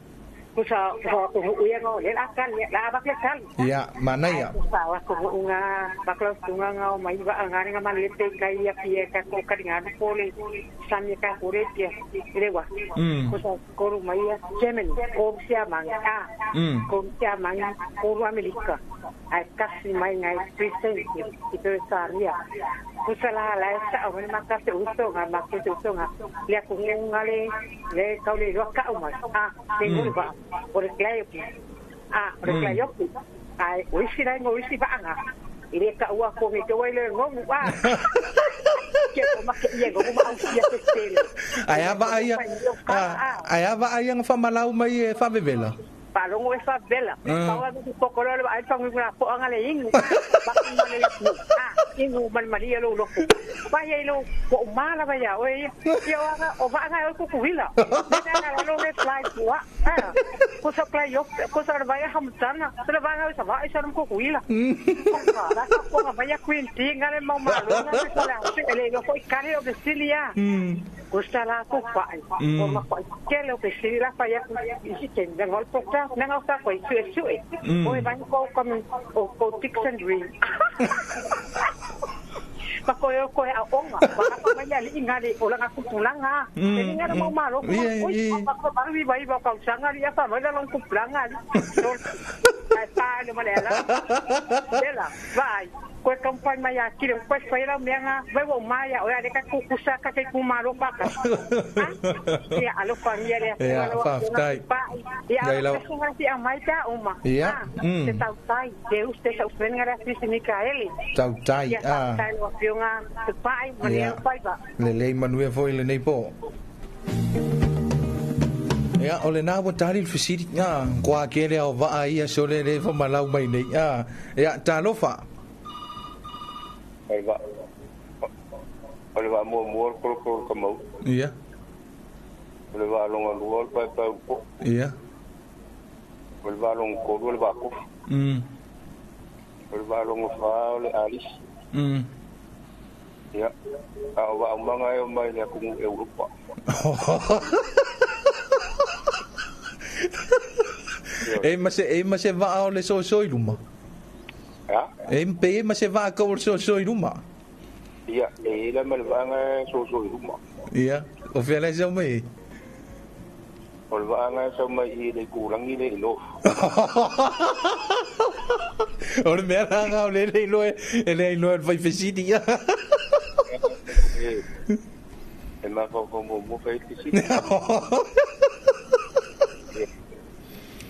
Kusa kusa uya ngo le akal la bakle sal. Ia manaya. Kusa ko unga baklo tunga ngau mai ba ngarenga malete kai ya pie ka ko karinga pole sami ka kore pie lewa. Kusa koru mai ya Germany ko sia mang a. Ko sia mang koru Amerika. Ai kasi mai ngai Christian i Pesaria. Kusa la la sa o ma ka se uso nga ma ke uso nga le ku nga le le ka le ro ka o ma a te ngo ba o le klai a o le klai yo ai o isi la ngo isi ba nga ile ka ua ko ngi te wai le ngo wa ke ko ma ke ye ngo ma au sia te tele ai ba ai ai ba ai nga fa malau mai e fa bebela palongo e fa bela pa wa ku kokolo le ai fa ngi na po nga le ing ba ku le ah Ingu malmalia lo loko. Pa ia lo ko mala ba ia oi. Ia o va nga o kukuila. Na lo reply pua. Ah. Ko supply yo ko sa vai hamtana. Sa va nga sa va sa kukuila. La ko nga vai queen tinga le mau malo na ko la ele lo ko ikare o Besilia. Gusta la ko pa. Ko ma ko ke le Besilia pa ia isi ten na gol pokta na nga sa ko su su. O vai ko ko o ko Dixon Green. Pa ko yo ko a onga pa ko mai ali ingale o la ku pulanga e nga mo malo ko pa ko ba wi vai ba ka sanga ri fa mai la long ku pulanga ai pa le mala la vai ko kampai mai a kire ko fai la menga vai o mai o ale ka ku sa ka ke ku malo pa ka ya alo pa mi ale ya fa tai ya la ya mai ta uma ya te tau tai Deus te tau fenga la sisi Mikaeli tau tai a tai lo fionga te pai mania pai ba le lei manuia foi le nei po ia o le nā wa tari le fisiri ia kua kele au vaa ia so le le fa malau mai nei ia ia talofa O le va mua mua kolo kolo ka mau. Ia. O le va longa lua o le pai pai upo. Ia. O le va longa kolu o le va kofu. O le va longa wha o le alisi. Ia. A o va umanga e o mai le akungu e urupa. E ma se va o le soso i luma. Ya? E pe ma se va ka o le soso i luma. Ia, e ila ma le vaanga soso i luma. Ia, o fea lai sau mai? O le vaanga sau mai i le kulangi le ilo. O le mea ranga o le le iloe, e le iloe le faifesidi ia. E mawhawhau mo mo faifesidi.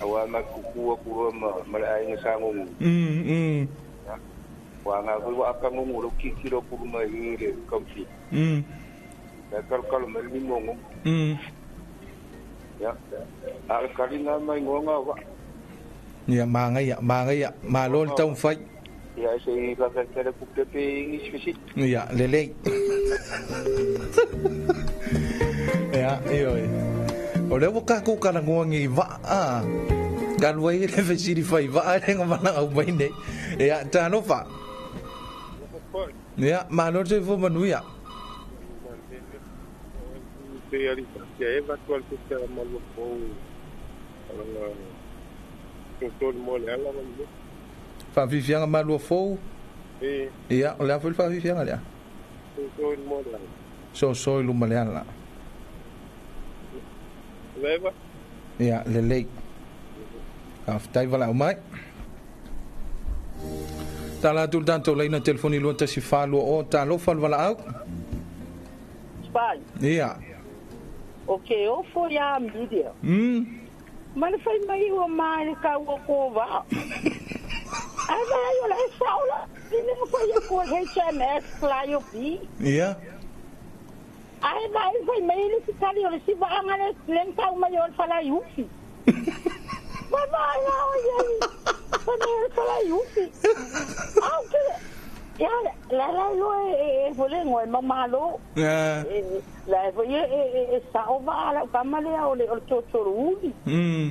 Awa ma kukua kuroa ma le ainga sangongu. Wa ngā hui wa akangongu ro kikiro kuruma i le kausi. Ya kalukalo mai ni mongo. Ya. A le karinga mai ngonga wa. Ia mangaia, mangaia, malo le taumafai. Ia se i lava tele kupepe ingisi fisiti. Ia, lelei. Ia, ioi. O lea ua kākou kalagoagi i vaa. Kalu ai le fesili fai vaa le ngamalagau mai nei. Ia, talofa. Ia, malo le soifua manuia. Te ali ia eva tu al te malo po ala to mo le ala mo fa vivianga malo fo e ia o le afu fa vivianga le so mo le so so lu male ala leva ia le le aftai vala o mai tala tu tanto leina telefoni lu ta si fa lu o talo fa vala au Pai. Ia. O ke ofo ia media. Mana fai mai o mai ka o ko va. Ai vai o la saula. Ni mo foi ko HMS Flyop. Ia. Ai vai fai mai le sikali o le si va ngale len tau mai o fala yufi. Vai vai o ia. Fai mai fala yufi. Au ke ya la la lo e vole ngoi mamalo. La e e sa o va la kamale o le o totoro.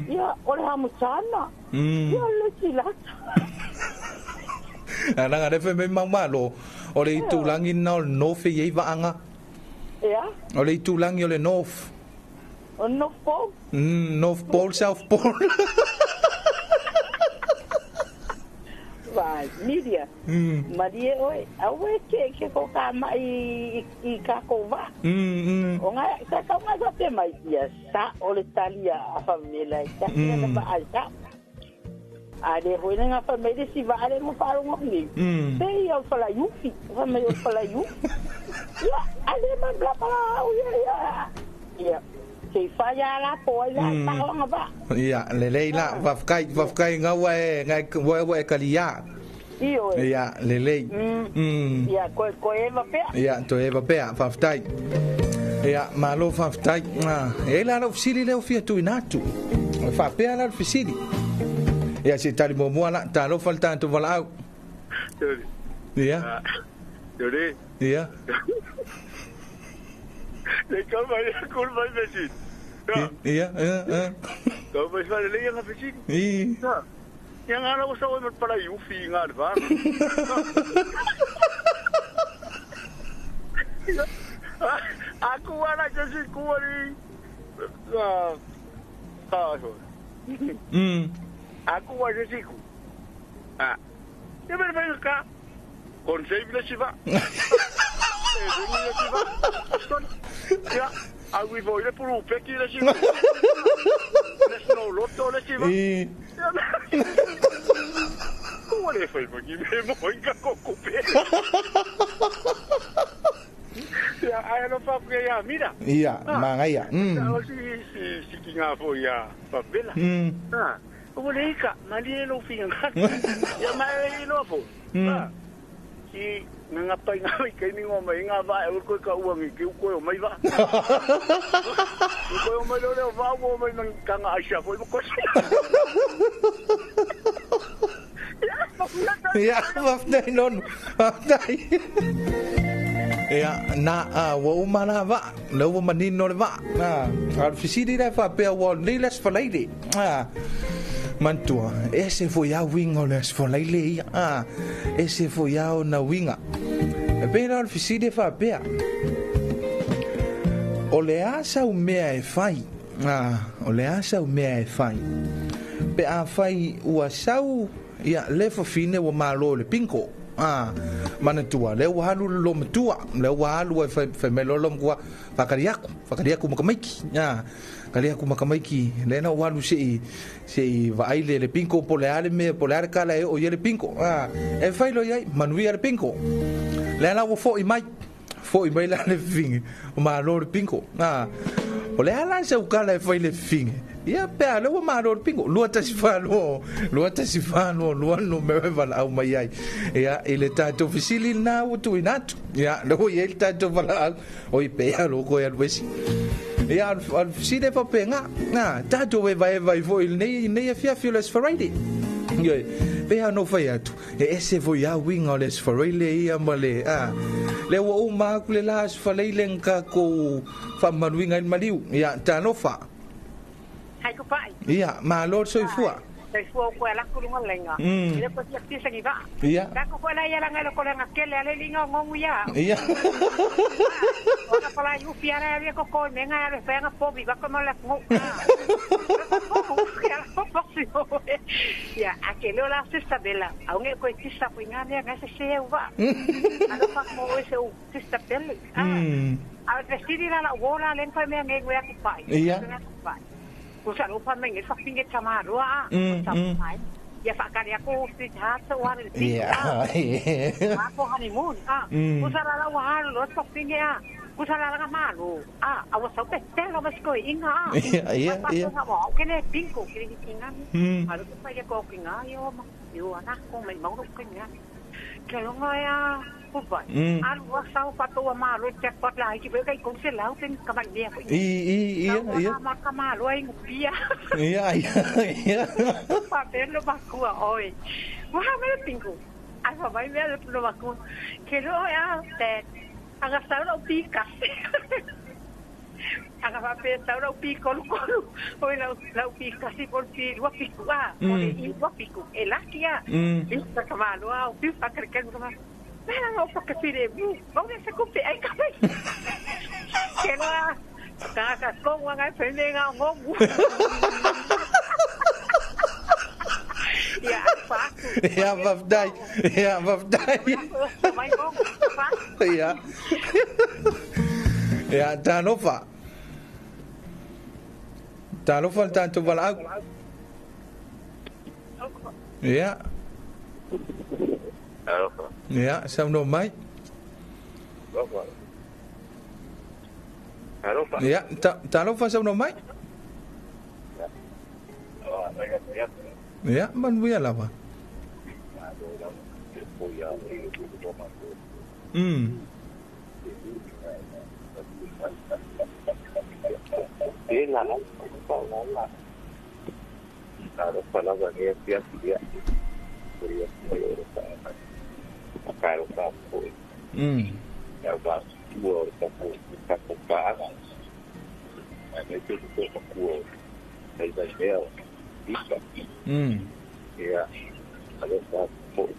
Ya o le hamusana. Ya le silata. Ana ngare fe me mamalo o le itulangi na o no fe ye vaanga. Ya. O le itulangi o le North. O North Pole. North Pole, South Pole. Vai, media. Maria oi, awe ke ke ko ka mai i ka ko va. O nga sa ka nga sa te mai ia sa o le talia a famela i ta na ba a sa. A le ho nga famela si va le mo fa lo ngi. Pe ia o fala yufi, fa mai o fala yufi. Ya, a le ma bla bla o ia ia. Ya. Ke fa ya la po la ta nga ba. Ia, le lei la vafkai ngawa e ngai wa e kalia. Io. Ia, le lei. Ia, ko eva pea. Ia, to eva pea, vaftai. Ia, malo vaftai. E la lo fisili le ofia tu inatu. Fa pea la fisili. Ia se tali mo la ta lo falta tu valau. Ia. Le. Ia. Le ka mai ku mai vesi. Ia, ia, ia. Ka mai fa le ia vesi. I. Ia ngā la sa o me para i ufi ngā le va. Aku ala ke si ku ari. Ah. Ah. Aku ala si ku. Ah. Ia me vai ka. Konsei le si va. Ia, au i voi le puru peki le si va. Le snow lotto le si va. Ko le fai mo ki me mo inga ko kupe. Ia, ai no fa pe ia mira. Ia, mangaia. O si si si ki ngā fo ia papela. Ah. O le ka mali lo finga. Ia mai lo fo. Ah. Ki nga pai nga kai ni ngoma nga va e ko ka uangi ki ko o mai va. Ko o mai lo va o mai nang ka nga aisha fo ko. Ia, waftai non. Waftai. Ia, na ua uma la va, le ua manino le va. A le fisili le fa pea ua nei le asfalaile. Mantua, ese foi au winga o le asfalaile ia. Ese foi au na winga. E pera o le fisili fa pea. O le asa u mea e fai. O le asa u mea e fai. Pe a fai ua sau, ia, le fafine ua malo le pinko. Manatua, le ua halu lo matua, le ua halu e fai mai lolo mkua, whakariaku makamaiki, kariaku makamaiki, le na ua halu se i vaaile le pinko, po le ale mea, po le ale kala e o ia le pinko, e whai lo iai, manuia le pinko, le ala ua foi mai la le finge, o malo le pinko, o le ala se ukala e whai le finge, ia pea le ua malo le pingo lua tasi whāloa lua no mewe wala au mai ai ia i le tātou fisili nā ua tui nātu ia le ua ia i le tātou wala au o i pea loko e aluesi ia al fisili e whape ngā ngā tātou e vai vai fo i nei nei e fiafi o le asfaraile ia pea no whai atu e ese fo ia winga o le asfaraile ia ma le le ua uma aku le la asfaraile ngā kou whamanuinga i maliu ia tānofa. Hai ko pai. Ia, malo soifua. Soifua ko ala ku lunga lenga. Ile ko sia pisa ni va. Ia. Ka ko la ia langa lo ko langa kele ale linga ngongu ia. Ia. Ora pala yu fiara ia ko ko menga ia le fenga po vi va ko la ngo. Ia, akele la sista bella. Au nge ko tista ko ngane nga se se va. Ano pa mo se u sista bella. A vestiri la la wola len fa me nge nge ko pai. Ia. Kusa lupa mengi sa pinge tamarua sampai ya fakari aku sweetheart wa le iya aku honeymoon kusa la wa lo sa pinge a kusa la la malu a awa sa pe telo mas ko inga iya iya iya ke ne pinko ke ni inga alu ko pa ko kinga yo yo ana ko mai mau ko kinga ke lo ya Kupai. Alu sa pa to ma lo jackpot la ki be kai ko se la pen ka ba ne i i i ma ka ma lo ai ngupia. Iya iya. Pa pe lo ba ku oi. Wa me pingu. Ai fa vai me lo ba ku. Ke lo ya te aga sa lo pi ka. Aga fa pe sa lo pi ko ko. Oi la la pi ka si por pi lo pi ku a. O le i lo pi ku. E la kia. I sa ka ma lo a pi fa ka ka ma. Não, porque filho, vamos ver se cumpre. Aí, calma aí. Que lá, tá com uma gafanha, um gongo. Ya, faço. Ya, vafdai. Ya, vafdai. Ya. Ya, tanofa. Tanofa tanto valau. Ya. Ya, sauno mai. Ya, talofa sauno mai. Ya, manuia lava. Ia va tua o takou takou paaga. Ai me te te makua ai vai mea ika. Ia alofa foi.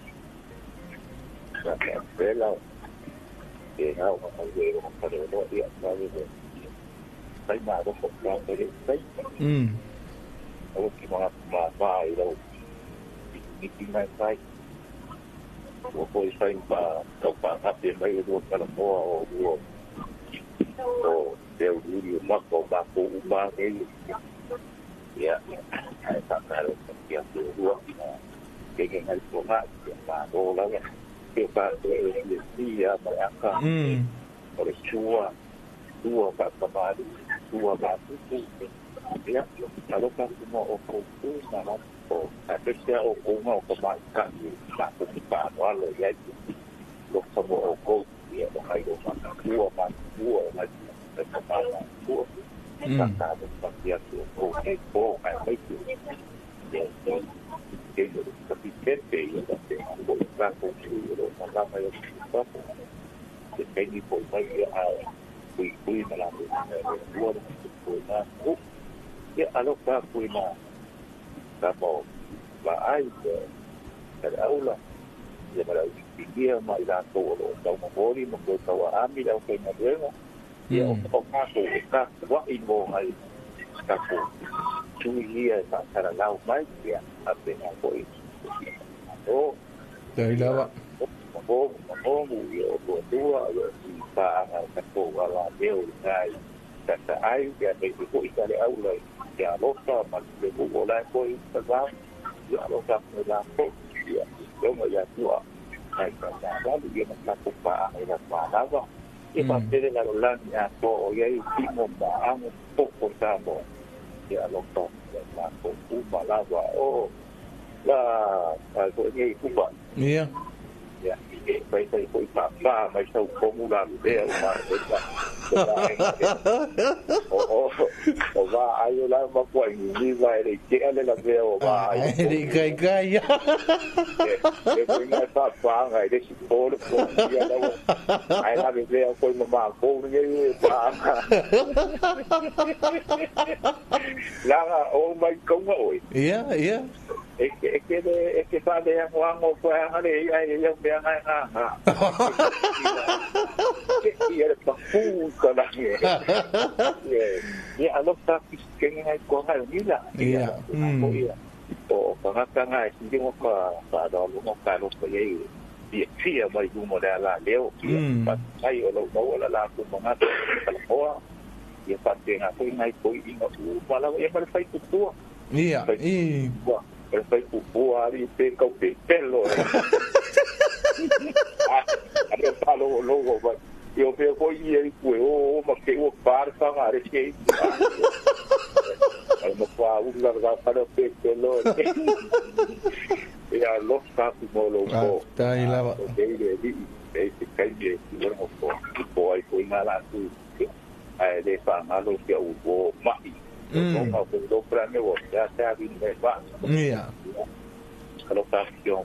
Sa ka vela e ngau ma le o ka le o ia ka le sai ma ro ko ka le sai. O ki ma ma ma i ro i ki mai sai. O ko i sai pa tau pa ka pe mai o ka la moa o o o te uri o ma ko ma ko u ma e ia ai ka ka ro ki a te rua ke ke ngai ko ma ma ro la ke pa e e ia ma aka. O le tua tua ka ka ma tua ma tu ia alofa mo o ko tu na la o a te se o ko ma o ka ma ka ni ma ko ti pa no alo ia lo ka mo o ko ia o kai o ma tua ma tua ma ka ma tua ka ka pa ia tu o e ko ka mai tu ia ke lo ka pi te te ia te o ka ko tu ro ma la mai o pa te pe ni po mai ia a kui kui ma la tua ko na o ia alofa kui na ka mo va ai te aula ia ma la ia mai la ko o tau mori mo ko tau ami la ko na luego ia o ka ko ka wa i mo ai ka ko tu ia ta ta lau mai ia a pe na ko i o tai lava o o ia o tua ia pa ka ko ala deu ai ta ta ai ia te ko i ta le aula ia alofa ma le o la ko i ta va ia alofa me la ko ia o ia tua ai ka la ia ma ko pa ai la pa la ia pa pere la la ni a ko o ia i mo ma amo poco sa mo ia alofa la ko u ma la va o la ko ni ku pa ia ia e pai pai ko pa pa mai sau como la le o ma o o va ai la ma ko ni va e ke ale la ve o va ai ri kai kai e ko ngai pa pa ngai de si ko ko ia la ai la ve o ko ma ko ni pa la o mai ko oi ia ia e ke e ke fa de ango ko ale ia ia me nga nga ia le pa pu ka la ia ia alofa ke ngai ko ngai ni la ia ia o ka ka ngai si mo ka pa do mo ka lo ko ia ia fia mai du mo la la leo pa ai o lo mo la la ko mo nga ka o ia pa te nga ko ngai ko i ngo u pa la ia pa fai tu tu ia i e fai pupu ari pe kau pe pelo a re palo logo ba io pe ko i e ku o ma ke o par fa are ke ai mo pa u la ga pa pe pelo e a lo fa ku mo lo ko tai la va e le di e te kai e mo ko ko ai ko ina la tu ai le fa ma lo ke u o ma i o ko do pra me o ya sa vi me va ia alo ka kio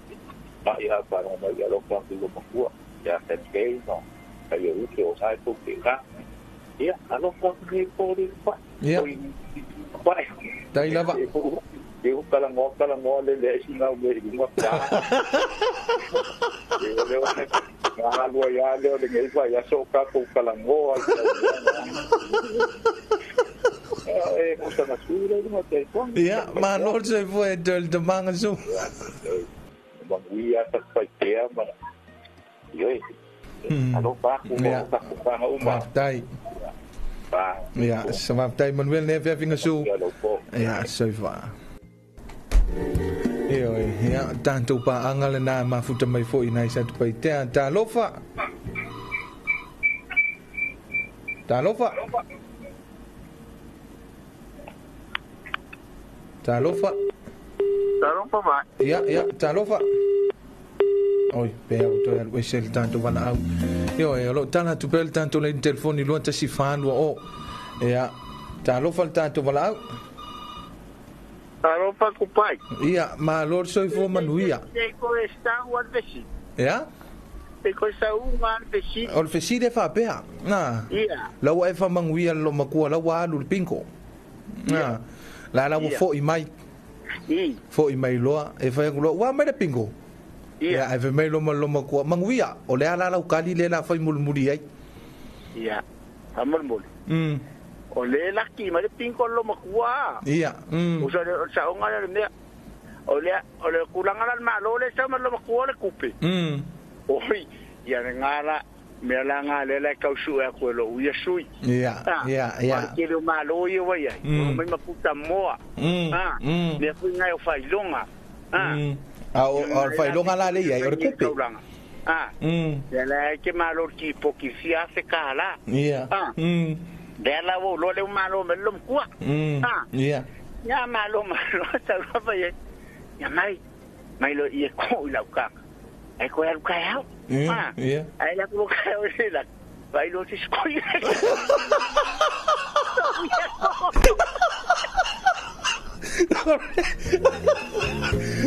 ma ia pa no ma ia lo ka ku mo ku ya te ke no ai o ke o sai ko ke ka ia alo ka ni ko ri pa ia tai lava eu kala ngo le le si ngau me ri ngo ta eu le o nga lo ya le o le ngai pa ya so ka ko kala ngo e ko na sura mo te ko ia ma no se foi del de manga su ma ia ta pa te ma yo alo pa ko ta ko pa ma uma tai ia so ma tai Manuel ne fe finga su ia so fa e oi ia tanto pa anga le na mafuta mai foi nai sa pai te talofa talofa talofa talofa ma ia ia talofa oi pe au to al wesel tanto wana au io e lo tana tu pel tanto le telefoni lo ta si fan o ia talofa tanto wana au talofa ku pai ia ma lor soi fo manuia e ko esta o advesi ia E koe saunga le fesili. O le fesili e faapea. Na. Ia. Lau e whamanguia lo makua lau alu le pinko. Na. La la fo'i mai. Fo'i mai loa e whai aku loa wa mai le pinko. Ia. Ia e mai lo ma lo makua manguia o le ala lau kali le la whai mulumuli ai. Ia. Whamulumuli. O le laki mai le pinko lo makua. Ia. O sa saunga le mea. O le kulanga la malo le sa ma lo makua le kupe. Oi, ia ngala mea la ngā le kausu e koe lo uia sui. Ia, ia, ia. O le malo ia wai ai. O mai maputa moa. Mea fui ngai o whailonga. A o whailonga la le ia, o le kupe. Ia la ke malo ki poki fia fe ka la. Ia. Lea la wo lo le malo me lo mkua. Ia. Ia malo malo sa rapa ia. Ia mai, mai lo ia ko i lau kaka. Ai koe alu kai au. Ia. Ai la ku kai au le la. Vai lo ti skoi.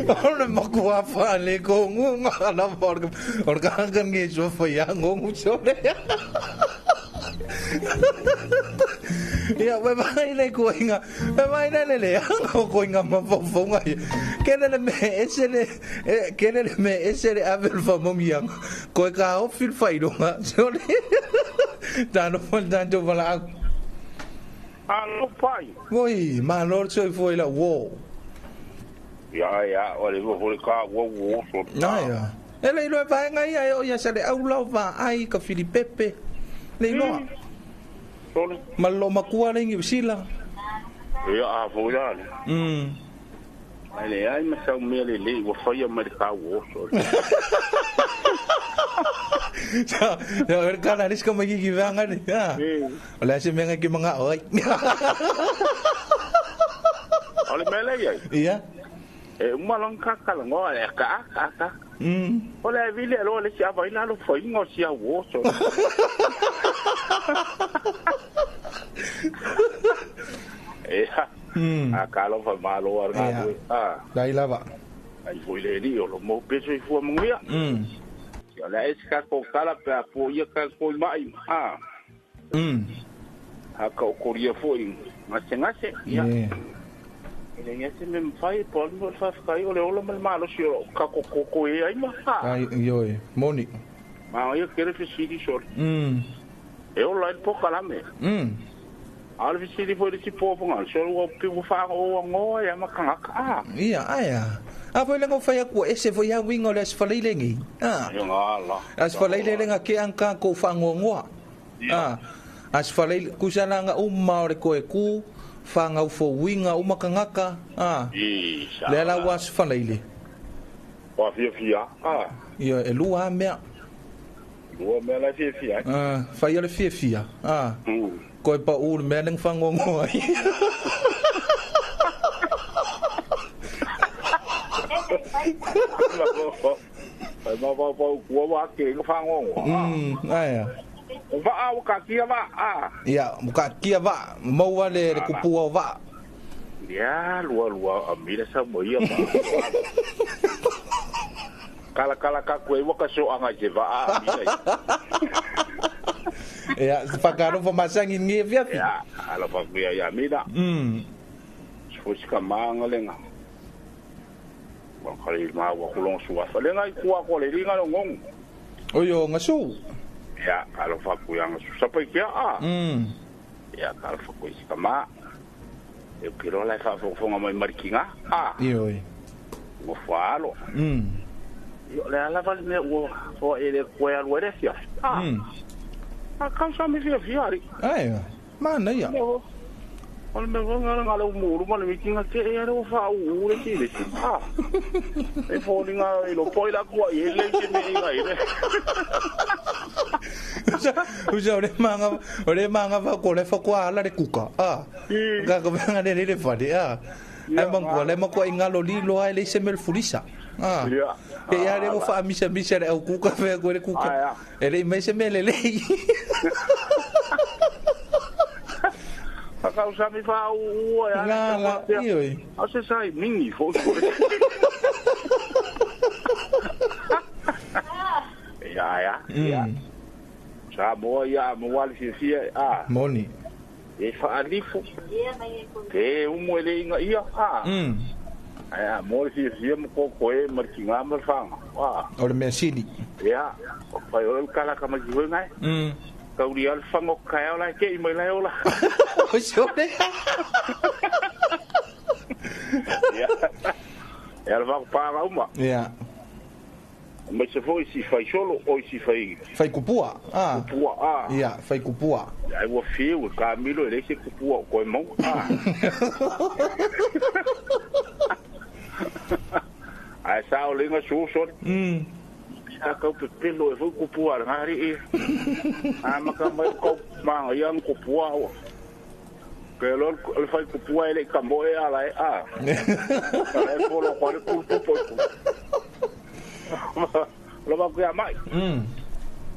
O le makua fa le ko ngunga la por o ka kan ngi so fa ya ngongu so le. Ia we mai le ko inga. We mai le le ko ko inga ma fo fo ngai. Kene le me ese le kene le me ese le avel fa mo mia. Ko ka o fil fa ilonga. So le. Tano fo tanto vala. Alo pai. Oi, ma lor so foi la wo. Ia ia, o le wo ka wo wo so. Na ia. Ele ilo vai ngai ai o ia sa le au lau va ai ka Filipepe. Le iloa. Sole. Malo makua le ngi sila. Ia a fo ia le. Ai le ai ma sau mea le le ua whaia mai le ka wo so. Sa, ya kana riska mai ki vanga ni. Ha. O le se menga ki manga oi. O le mele ia. Ia. E uma long ka ka ngo e ka ka ka. O le vile lo le sia vai la lo foi ngo sia wo so. E ha. A ka lo fa malo ar ga we. Ah. Dai lava. Ai foi le ni o lo mo peso i fua mungia. Ia le es ka ko kala pe a po ia ka ko mai. Ah. Ha ka ko ria foi ngase ngase. Ia. Ele ia se me fai por no fa kai o le ola mal malo si o ka ko ko e ai ma. Ai yo e moni. Ma io quero que se sor. E o la po kalame. A le fisili foi le tipo ponga so o pivo fa o ngo ya makanga ka. Ia ai. A foi lengo fai aku ese foi a wingo les falei ngi. Ah. Yo ngala. As falei lenga ke anka ko fa ngo. Ah. As falei kusana nga umma ore ko e ku fa ngau fo winga umakangaka. Ah. Le la was falei le. Wa fia fia. Ah. Ia e lua mea. Lua mea la fia fia. Ah, fai le fia fia. Ah. Koe pa ul mea neng fa ngo ai. Ma va va kua wa ke nga fa ngo. Ai. Va a ka kia va a. Ia, ka kia va, mau le kupua va. Ia, lua lua a mira sa mo ia. Kala kala ka koe wa ka so anga je va a mira. Ia, whakaro fa masangi ngi fia fi. Ia, ala fa kuia ia mira. Sfosika maanga lenga. Wa kali ma wa kulong suwa fa lenga i kua ko le ringa lo ngong. Oyo ngasu. Ia, ala fa kuia ngasu sapai kia a. Ia, kala fa kuia sika ma. E kiro lai fa fonga mai marikinga. A. Ioi. Ngo falo. Io le ala vale me o fo ele koe alu ere fia. A. A kausa me fia fia ari. Ai, mana ia. O le mea ngala ngala o muru ma le mitinga ke e are o wha u le ki le si. Ah. E fōninga i lo poi la kua i hele ke me inga i le. Usa o le manga fa ko le fa ko ala le kuka. Ah. Ka ko manga le le fa de ah. Ai mangua le makua ingalo lilo ai le se mel fulisa. Ah. Ke ia le mo fa misa misa le au kuka fe ko le kuka. E le mai se mele le. A kausa mi fa u ai. La la ioi. A se sai mingi fo. Ia ia. Samoa ia mo wale fia a. Moni. E faalifu. Te umu e le inga ia a. Ai mo le fia mo ko ko e markinga ma fanga. A. O le mea sili. Ia, o pai o kala ka mai ngai. Kauri al fango kai ola ke i mai lai ola. O sore. Ia. E al va pa uma. Ia. Mai se foi si fai solo o si fai. Fai kupua. Ah. Kupua ah. Ia, fai kupua. Ai ua fiu ka milo e le kupua ko mo. Ah. Ai sa o lenga so so. Sa ka pepelo e foi kupua ngari e. A maka mai ko ma ia kupua o. Ke lo le fai kupua ele ka mo e ala e a. E polo ko le kupu. Lo va ku mai.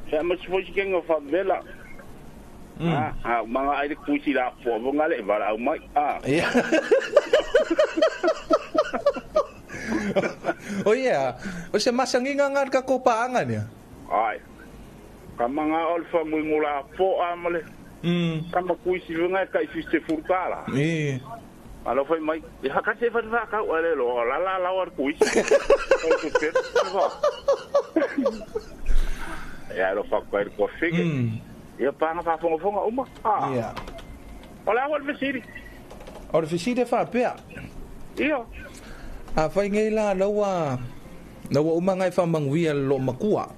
Se ma se foi que no favela. Ah, manga ai ku si la po mo ngale va la mai. Ah. Yeah. Oh yeah. O se masanginga ngar ka ko paangan ya. Ai. Ka manga alfa mo ngula po amale. Ka ma ku si nga ka si se furtala. Eh. Alo foi mai. E haka se fa ka ole lo la la la war ku si. Ya lo fa ko ko fige. Ia panga fa fonga fonga uma. Ah. Ia. Ola o le fisiri. O le fisiri fa pea. Ia. A fai ngai la lawa lawa uma ngai fa manguia lo makua.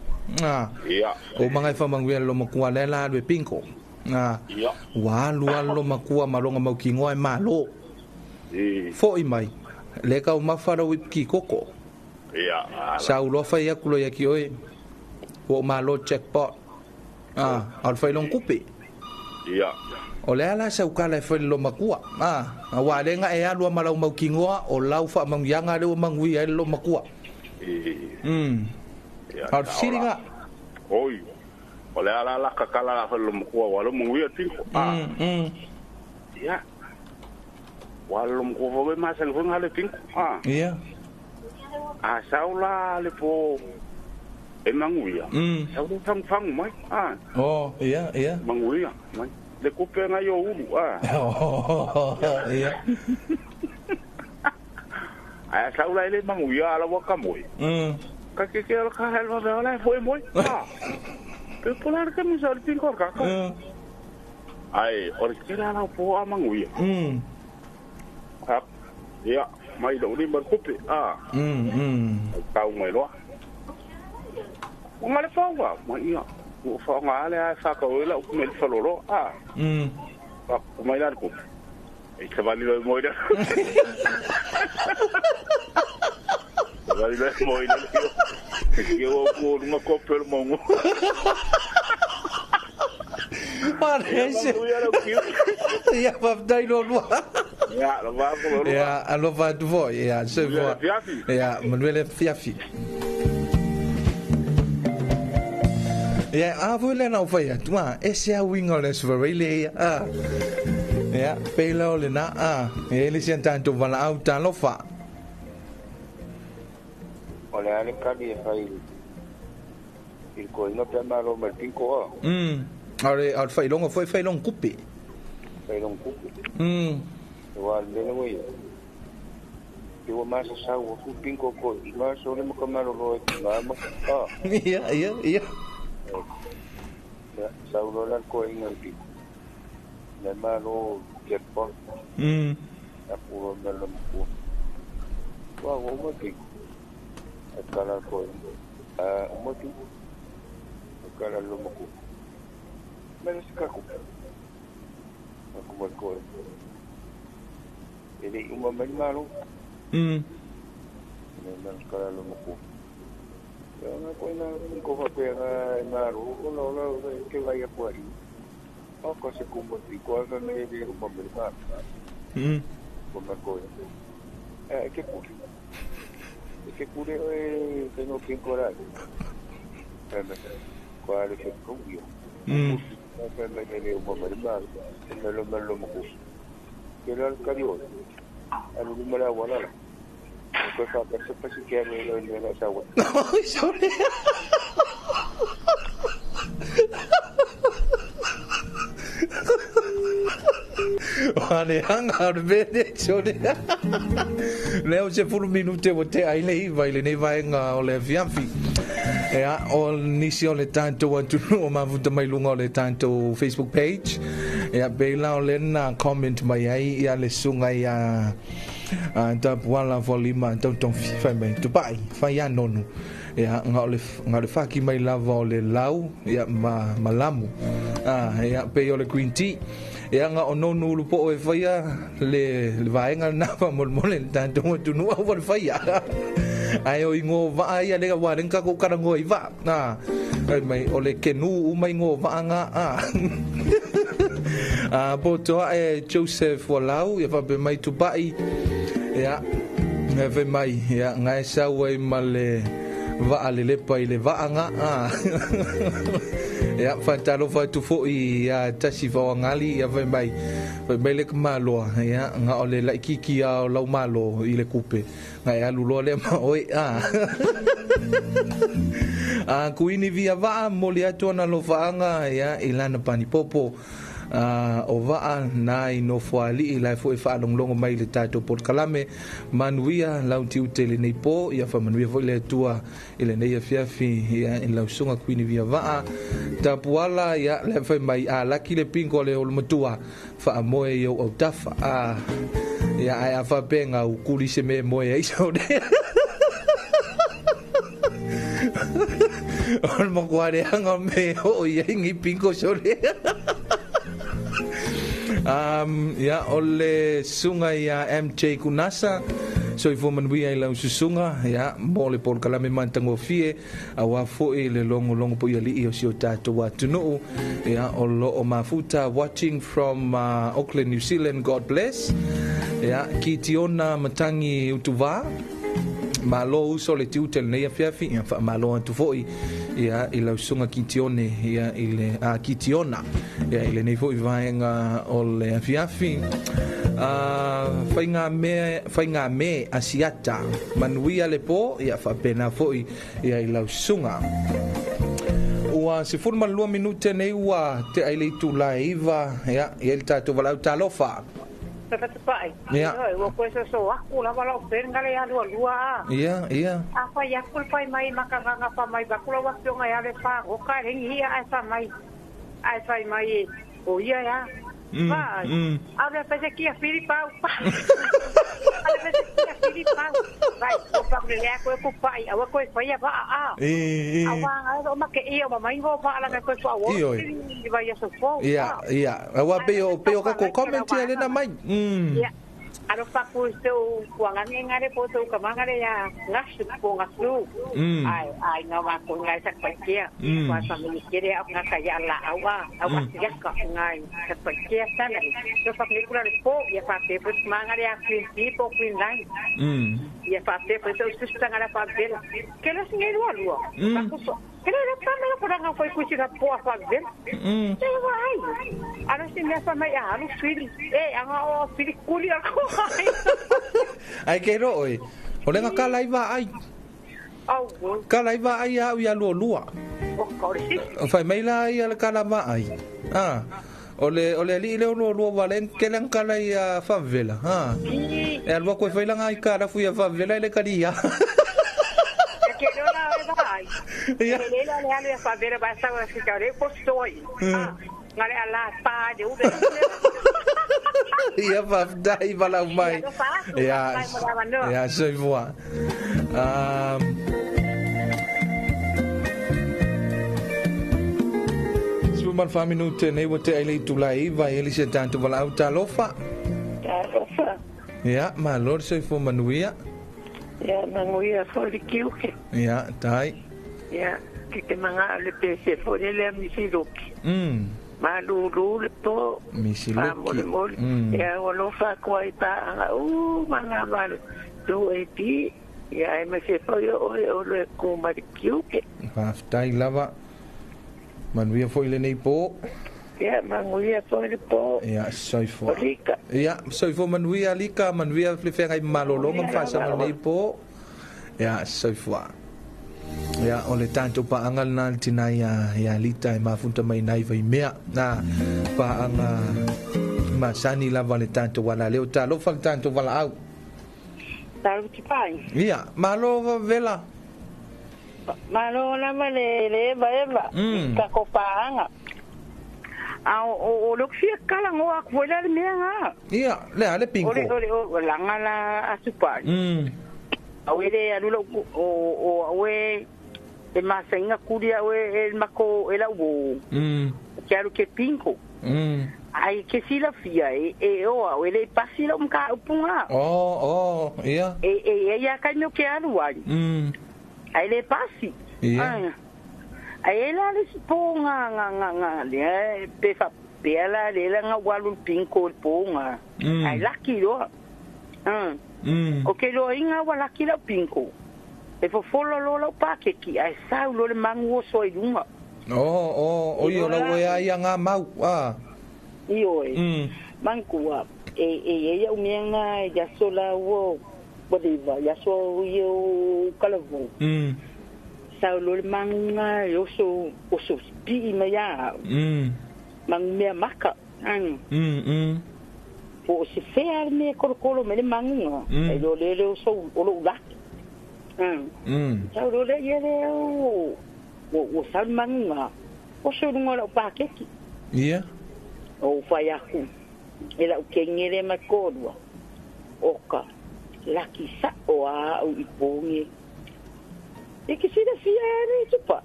Ah. Ia. O mangai fa manguia lo makua le la le pinko. Ah. Ia. Wa lua lo makua malonga mau ki ngoi malo. E. Foi mai. Le ka uma fa lo ki koko. Ia. Sa u lo fa ia kulo ia ki oi. O malo jackpot. Ah, al fai long kupe. Ia. O le ala sa ukala e fai lo makua. Ah, wa lenga e alua malau mau kingoa o lau fa mangianga le o mangui ai lo makua. Ia. Al siringa. Oi. O le ala la kakala la fai lo makua wa lo mangui tinko. Ah. Ia. Wa lo makua fa ma sa ngone le tinko. Ah. Ia. Ah, saula le po e manguia. Sau le fang fang mai. Ah. Oh, ia, ia. Manguia, mai. Le kupe ngai o ulu, ah. Oh, ia. Ai sau le manguia ala waka moi. Ka ke ke ala ka helva ve ala foi moi. Ah. Pe polar ka mi sa tinko ka. Ai, ore ke ala po a manguia. Ah. Ia, mai lo ni mar kupe. Ah. Tau mai loa. Ngale paua, mai ia. O fa ngale a fa ka ola o me falolo. Ah. Pa mai la ko. E te vali lo moi da. Vali lo moi da. Ke o ko nunga kopel mongo. Parece. Ia pa dai lo lo. Ia, lo va lo. Ia, alo va tu voi, ia, se voi. Ia, Manuel Fiafi. Ia, a voi le nau fai atua, e se a winga le svarele, a. Ia, pela o le na, a. E le sian tanto vala au talofa. O le ale kali e fai il ko ino pe malo mal pinko a. Ore, al fai longo foi fai long kupe. Fai long kupe. O al bene voi. Iwa masa sa o ku pinko ko, ma so le mo kamalo lo ma ma. Ah. Ia, ia, ia. Ya, saulo la ko inga pinko. Le malo jackpot. Apuro melo mo. Wa o mo pinko. Kala ko. Ah, mo pinko. Kala lo mo ko. Melo sika ko. Ako mo ko. Ele uma mai malo. Me kala lo mo ko. Nga ko ina ko fa pe nga malo o lo lo ke vai a ko ari. O ko se kumbo ti ko ga me de uma mai malo. Ko ma ko. Eh ke ku. Ke ku le e tengo que incorar. Ko ale ke ku yo. Pe me de uma mai malo. Me lo mo ko. Ke lo kario. Alu mala wala. Ko fa pa se pa se ke me lo ni la sa wa. Sorry. le anga o le mele sone. Leo se fulu minute o te ai le iwa i lenei vaega o le afiafi. Ia, o nisi o le tatou atunuu o mafuta mai luga o le tatou Facebook page. Ia, pei la o lena comment mai ai ia le suga ia a tapuala folima tautofi fai mai tupai fai a nonu. Ia, nga o le nga o le faki mai lava o le lau ia ma malamu. Ah, ia pei o le green tea. Ia nga o nonu ulu po e faia le le vaega na fa mo mo le tatou atunuu au le faia. Ai o ingo va ia le wa ren ka ko kara ngoi va. Na. Ai mai o le kenu u mai ngo va nga a. A po toa e Joseph Walau ia fa pe mai tupai. Ia ngai fai mai ia ngai sau ai ma le va le lepa i le vaanga a. Ia fatalofa atu foi ia tasi faoagali ia fai mai le kamaloa ia nga o le laikiki a o lau malo i le kupe ngai alu loa lea ma oe a. A kuini via vaa moli atu ana lofaaga ia i lana panipopo o vaa na i nofoali'i la e fo'i faalogologo mai le tatou polokalame manuia lau tiute i lenei po ia faamanuia foi le Atua i lenei afiafi ia i lausuga kuini via vaa tapuala ia le fai mai a laki le pingo le olomatua faamoe i ou autafa a ia ae a faapega ukuli se me moe ai sone. O le makuareaga me oo i ai gi pingo sone. Ia o le suga ia MJ Kunasa soifua manuia i lau susuga ia mo le polokalame matagofie auā fo'i le logologo po i ali'i o si o tatou atunuu ia o loo mafuta watching from Auckland, New Zealand. God bless. Ia kitiona matangi utuvā malo uso le tiute lenei afiafi ia faamalo atu fo'i ia i lausuga kitione ia i le a kitiona ia i lenei fo'i vaega o le afiafi. Faiga me asiata manuia le po ia faapena fo'i ia i lausuga. Ua 12 minute nei ua te ai le itula e iva ia ia le tatou valaau talofa. Tatapai. Ia. Ua koe so aku lava lau penga le alua lua a. Ia, ia. A fai aku le fai mai makanganga fa mai bakula wa fionga ya le fa o ka rengi ia ai fa mai. Ai fai mai o ia ya. Va. A le fa se kia fili pau. A le fa se kia fili pau. Vai, o pa le ya ko ko pai, a ko fai ya va a. E. A wa o ma ke ia ma mai ngo va la ko so o. Vai ya so fo. Ia, ia. A wa pe o pe o ka ko comment ia le na mai. Ia. Aro pa ku so kuangange ngare po so kamangare ya ngasu po ngasu. Ai ai nga ma ko ngai sak pa kia. Wa sa mi kere au nga ka ya la au a au a ya ka ngai sak pa kia sana. So pa ni kula po ya pa pe po mangare ya queen tipo queen line. Ya pa pe po so susta ngara pa bela. Ke la singe lua lua. Pa ku so. Ke la pa me ko nga foi ku sira po pa bela. Te vai. Aro si me fa mai a alu fili. E anga o fili kuli a ko. Ai ke ro oi. O lenga ka lai va ai. Au. Ka lai va ai au ia lua lua. O ko si. Fai mai la ia le kala va ai. Ah. O le ali le lua lua valen ke lang kala ia favela. Ha. E alua ko fai langa ai kala fu ia favela le kalia. Ke ro la va ai. Ia. Le la le alu ia favela ba sa wa fika re ko soi. Ah. Ngare ala pa de ube. Ia faftai valau mai. Ia. Ia soifua. Suma fa minute nei ua te ai le itula e iva e elise tatou valaau talofa. Talofa. Ia, malo le soifua manuia. Ia, manuia foi le kiuke. Ia, tai. Ia, ke te manga le pese foi le misiluki. Malulu le po. Misiluki. Mole. Ia, o lofa koa i paanga. Manga vale. Tu e pi. Ia, e me se foi o e o le kuma le kiuke. Faftai lava. Manuia foi lenei po. Ia, manuia foi le po. Ia, soifua. Lika. Ia, soifua manuia lika, manuia le feagai malologa ma faasama lenei po. Ia, soifua. Ia, o le tatou paanga lena le tina ia ia Lita e mafuta mai nai vaimea. Na, paanga Masani lava le tatou alaleo. Talofa le tatou valaau. Talo tipai. Ia, malo vela. Malo lava le le eva eva. Ka ko paanga. A o le fia kala ngoa ku le mea nga. Ia, le ale pinko. Ole o langa la asupai. Au ele alu o o e e masenga kuria o e mako e la wo. Ke alu ke pinko. Ai ke sila fia e o au ele pasi la umka upunga. Oh, ia. E e ia kai no ke alu ai. Ai le pasi. Ia. Ai ela le po nga nga nga nga le pe fa pe la le la nga walu pinko po nga. Ai laki lo. O ke lo inga wa laki la pinko. E fo folo lo la pa ke ki ai sau lo le mangu o so i lunga. Oh, o ia la o ia nga mau. Ah. Io e. Manku e e ia o minha ya sola o whatever ya so io kalavu. Sau lo le mangu o so pi ma ya. Mangu mea maka. Po se fea me kolo me le mangu. E lo le le o so o lo laki. Sau lo le ia le o o sau mangu o so lunga la pa keki. Ia. O whai aku, e lau kengere mai kōrua, o ka laki sa o a au i pōnge. E ke sira fia ere i tupa.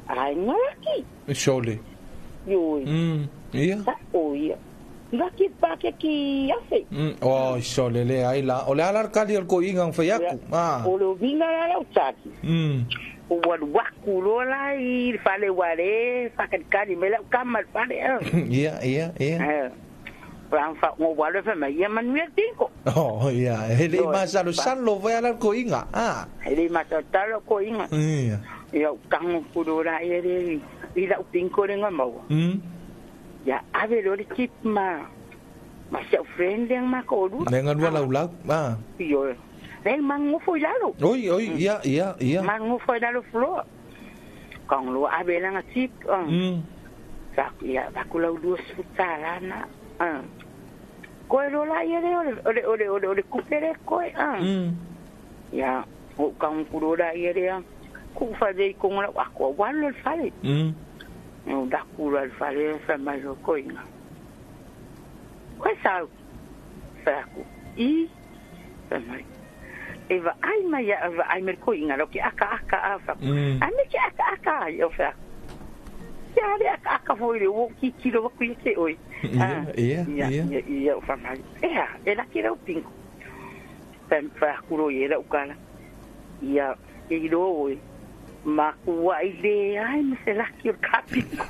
Ai ngā laki. Sole. Ioi. Ia. Sa o ia. Laki pāke ki awhe. Oh, sole le ai la. O le alar kali o ko inga whai aku. O le winga la lau tāki. O walu waku lola i fale wale whakatikari me lau kama le fale. Ia. Rang fa ngo wale fa mai ia manuia tinko. Oh, ia. Hele i masalo salo vai ala ko inga. Ah. Hele i masalo talo ko inga. Ia. Ia kango kuro la ia le i lau pinko le ngā maua. Ia ave lo le chip ma ma seu friend le ma ko lu. Le ngā lua lau lau. Ah. Io. Nei mangu foi lalo. Oi, ia. Mangu foi lalo floor. Kong lo ave langa chip. Sa ia bakula lu suta lana. Koe lo la ia le ole kupere koe. Ia o kong ku la ia le ku fa de kong la akwa walo fale. No da ku la fale fa mai lo koe. Koe sa fa ku i fa mai. Eva ai mai eva ai me ko inga lo ke aka aka afa. Ai me ke aka aka ai o fa. Ya le aka aka foi le o ki ki lo ku ke oi. Ia. Ia o fa mai. Ia e la ki lo pinko. Fa fa ku lo ye la ukala. Ia e lo oi. Ma ku ai le ai me se la ki o ka pinko.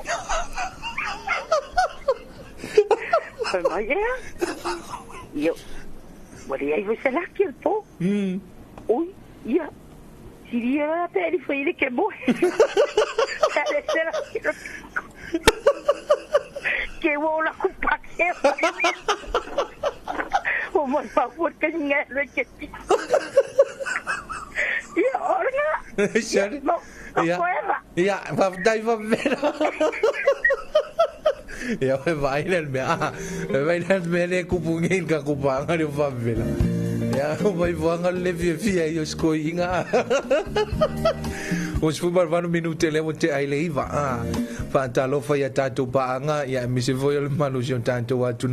Fa mai ia. Ia Wale ai você lá que pô. Oi, ia. Siria la pele foi ele que morre. Que o la culpa que. O mo favor que ninguém le que. Ia orna. Sério? Ia. Ia, vai vai ver. Ia vai le mea. Vai le mea le kupungin ka kupanga le favela. Ia vai voanga le fia i o skoinga. O se fumar vanu minute le mo te ai le iva. Whaatalofa ia tātou paanga ia mise foi o le malusi o tātou atu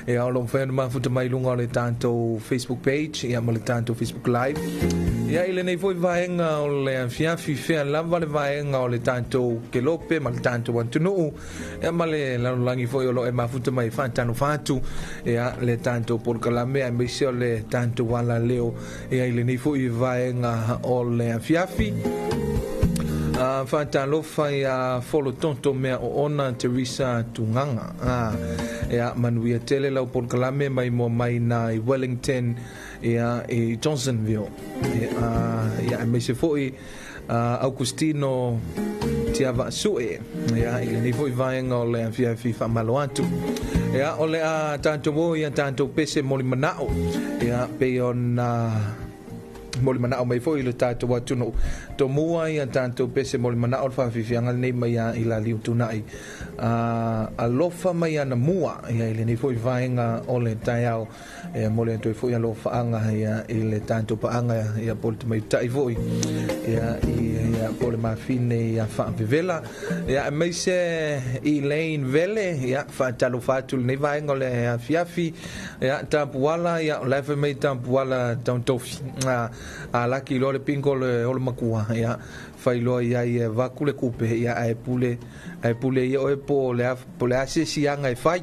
ia o lo whai anu mafuta mai lunga o le tātou Facebook page ia ma le tātou Facebook Live. Ia i lenei foi vaenga o le afiafi fea lava le vaenga o le tātou kelope ma le tātou atunuu ia ma le lalolagi foi o lo e mafuta mai whaatano whaatu ia le tātou polokalame aemaise o le tātou alaleo ia i lenei foi vaenga o le afiafi. Whaatalofa ia folotonto mea o ona Teresa Tunganga. Ia manuia tele lau polokalame mai mua mai na i Wellington ia i Johnsonville. Ia aemaise foi Augustino Tiava Sue. Ia i lenei foi vaenga o le afiafi whaamalo atu. Ia o le a tātou o ia tātou pese moli manao. Ia pe ona Molimanaʻo mai foi i le tatou atunuu. Tomua ia tatou pese molimanaʻo le faafiafiaga lenei mai ia i laliu tunaʻi. Alofa mai ana mua ia i lenei foi vaega o le taeao. E momoli atu ai foi alofaaga ia i le tatou paaga ia po o le tamaitai foi ia i ia po o le mafine ia Faavevela ia aemaise Elaine Vele ia faatalofa atu i lenei vaega o le afiafi ia Tapuala ia o la e fai mai Tapuala Tautofi a laki loa le pingo o le makua ia fai loa iai e avatu le kupe ia ae pule ae pule ia oe po o le a se isi aga e fai.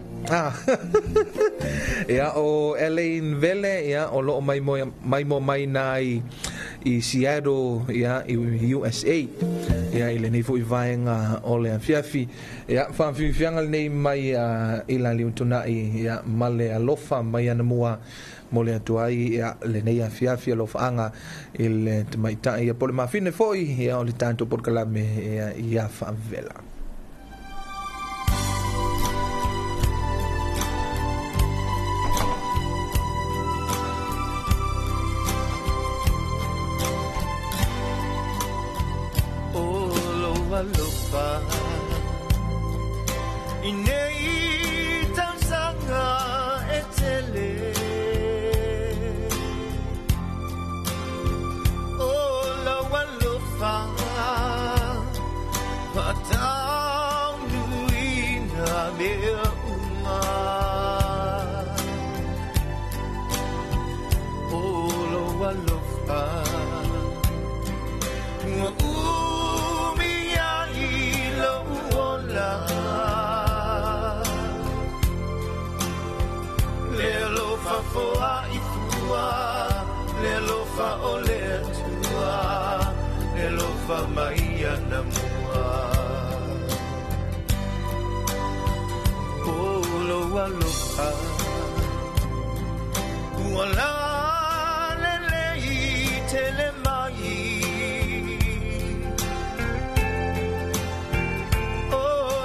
Ia o Elaine Vele ia o loo maimoa mai na i Seattle ia i USA ia i lenei foi vaega o le afiafi ia faafiafiaga lenei mai i laliu tunaʻi ia ma le alofa mai ana mua Momoli atu ai ia lenei afiafi alofaaga i le tamaitai ia po o le mafine foi ia o le tatou polokalame ia ia Faavela. O lou alofa i nei tausaga e tele. O lou alofa faataunuuina mea uma. O lou alofa ua umi ai lou ola. Le alofa foai fua, le alofa o le Atua, le alofa mai ana mua. O lou alofa ua lalelei tele mai. O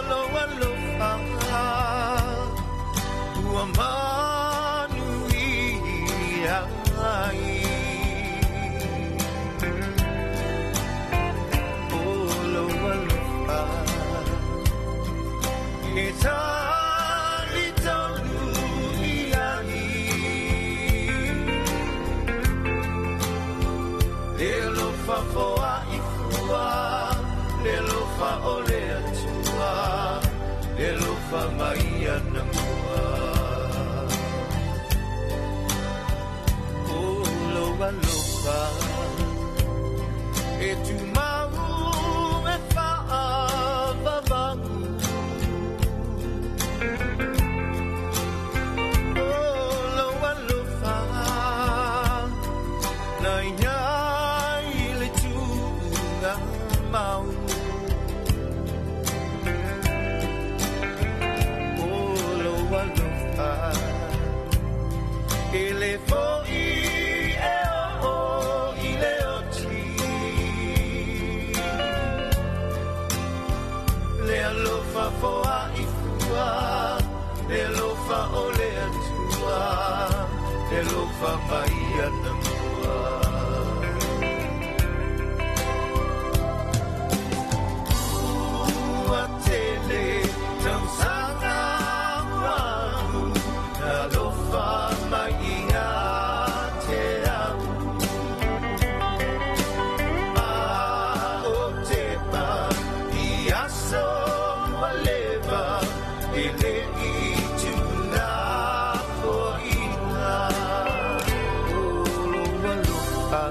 lou alofa ua manuia ai. O lou alofa e talitonu i ai. Le alofa foai fua, le alofa o le Atua, le alofa mai ana mua. O lou alofa e tumau e faavavau. O lou alofa na iai le tuuga mau. O lou alofa e le foi e o i le oti. Le alofa foai fua, le alofa o le Atua, le alofa mai ana mua. Ua tele tausaga ua alu, alofa mai ia te au. A o te pa i aso ua leva, e le i tuna foina. O lou alofa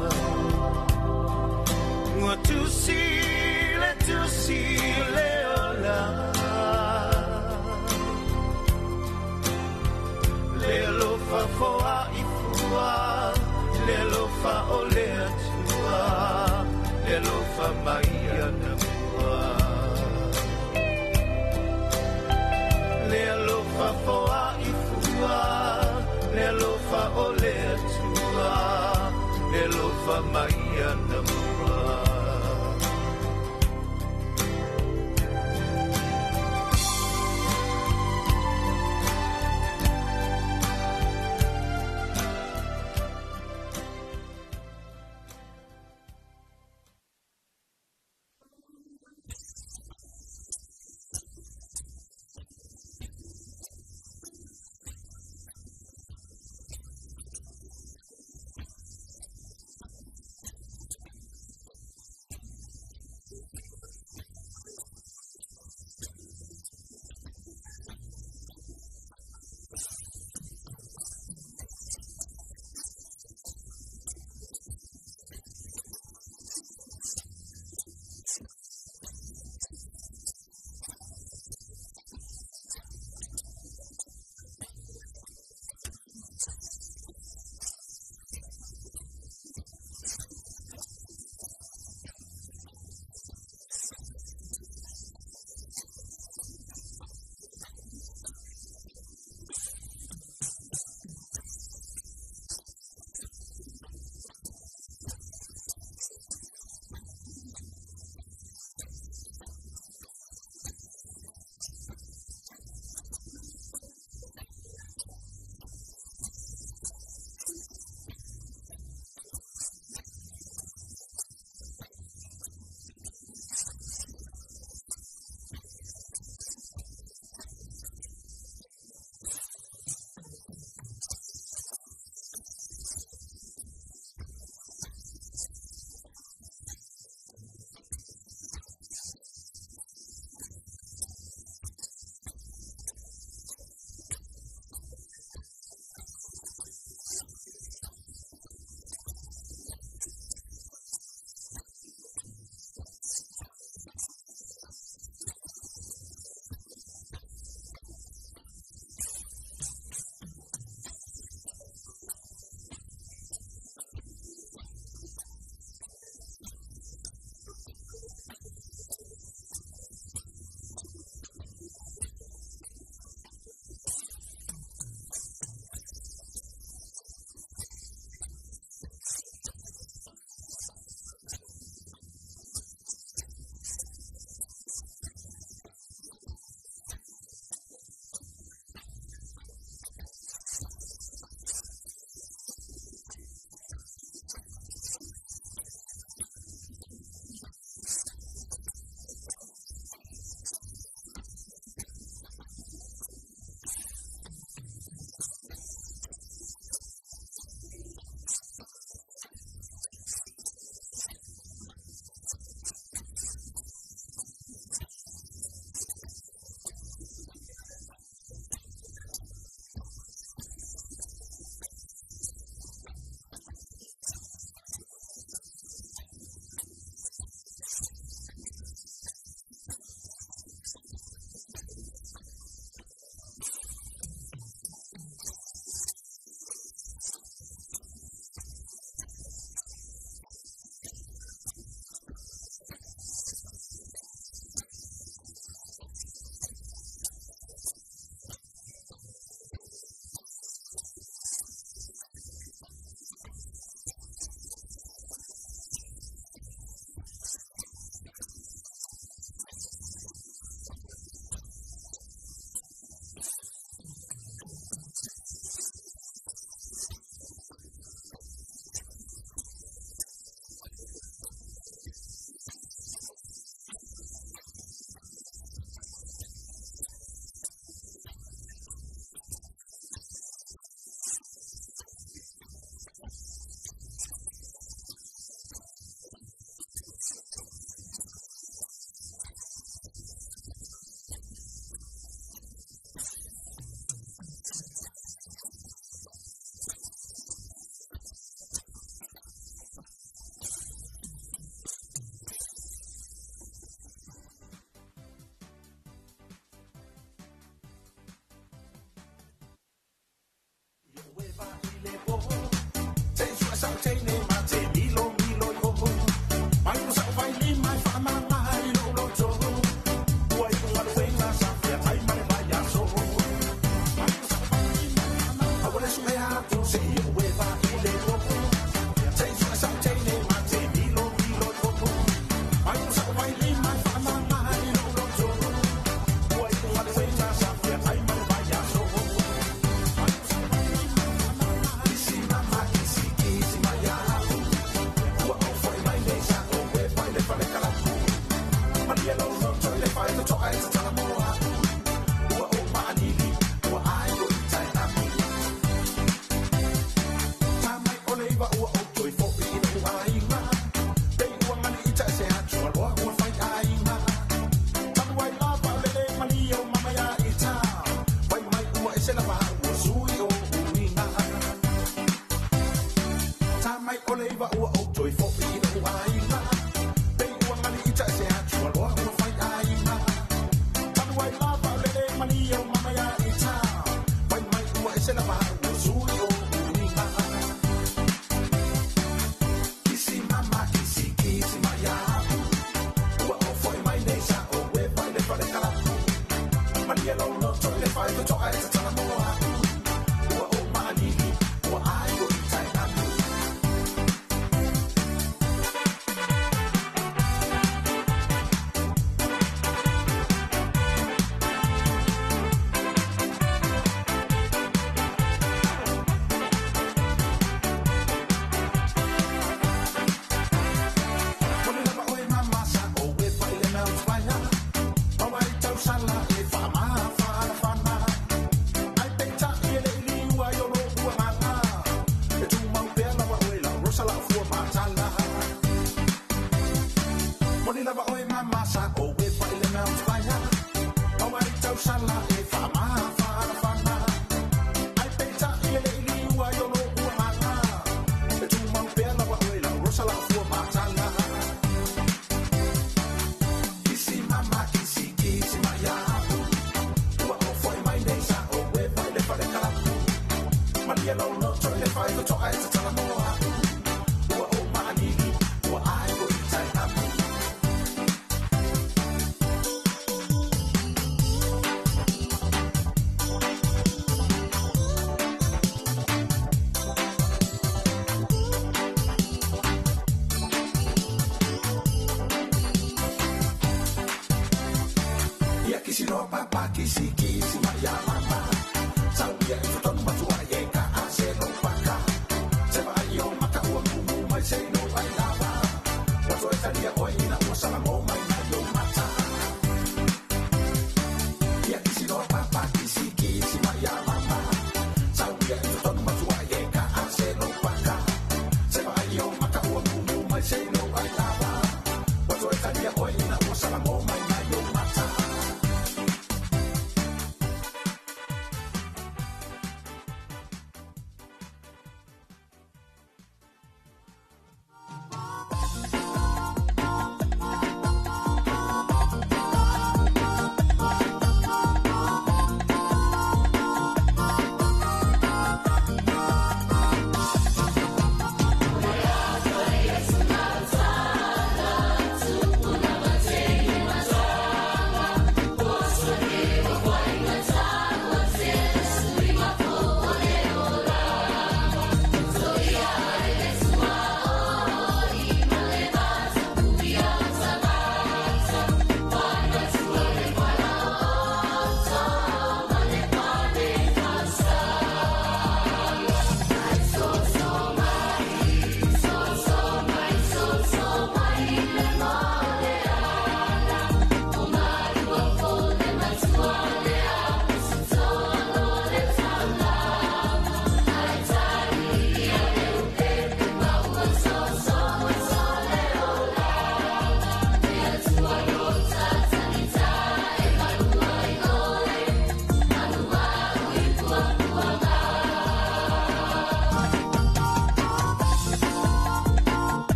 ua tusi le tusi le ola. Le alofa foai fua, le alofa o le Atua, le alofa mai ana mua.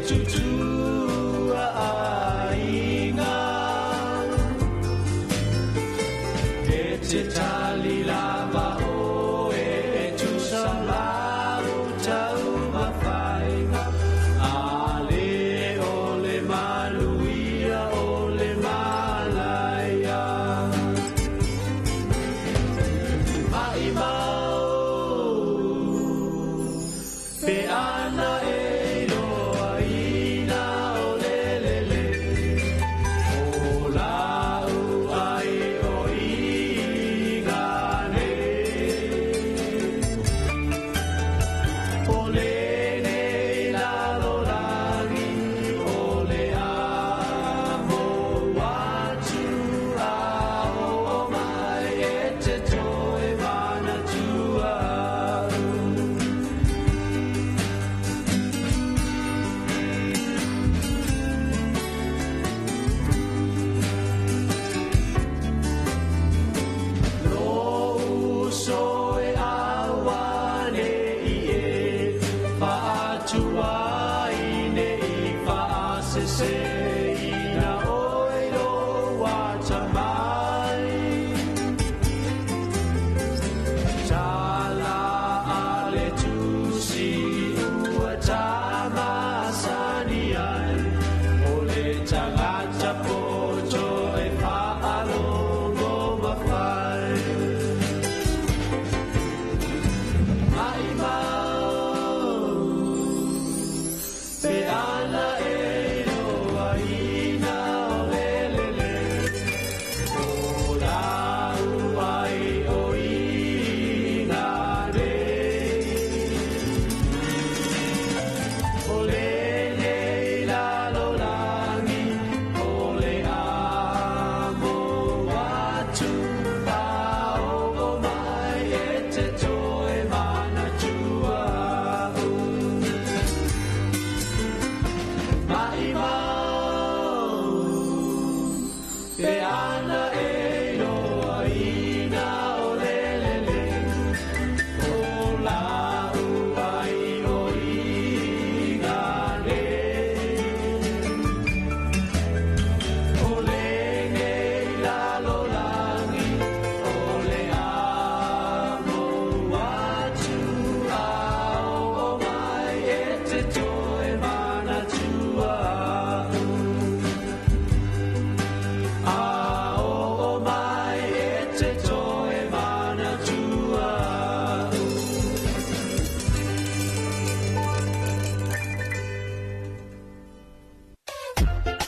tutua aiga. E te tali lava o e tusa lau tau mawhainga. A le o le maluia o le malaya. Mai mau pe ana e loa ina o le lele. O lau ai o igane. O le nei lalo lagi, o le amo atu a o mai e te toe manatua. Lo so e awane i e whaatua i ne i whaasese ina oi lo wata mai. Tala ale tusi ua tamasani ai, o le tangata poto e whaalongo mawhai. Mai mau, pe ana e loa ina o le lele. O lau ai o ingane. O le nei lalo langi, o le amo atu a o mai e te toe manatua. Mai mau, pe ana e loa ina o le lele. O lau ai o ingane. O le nei lalo langi, o le amo atu a o mai e te toe manatua. A o mai e te toe manatua.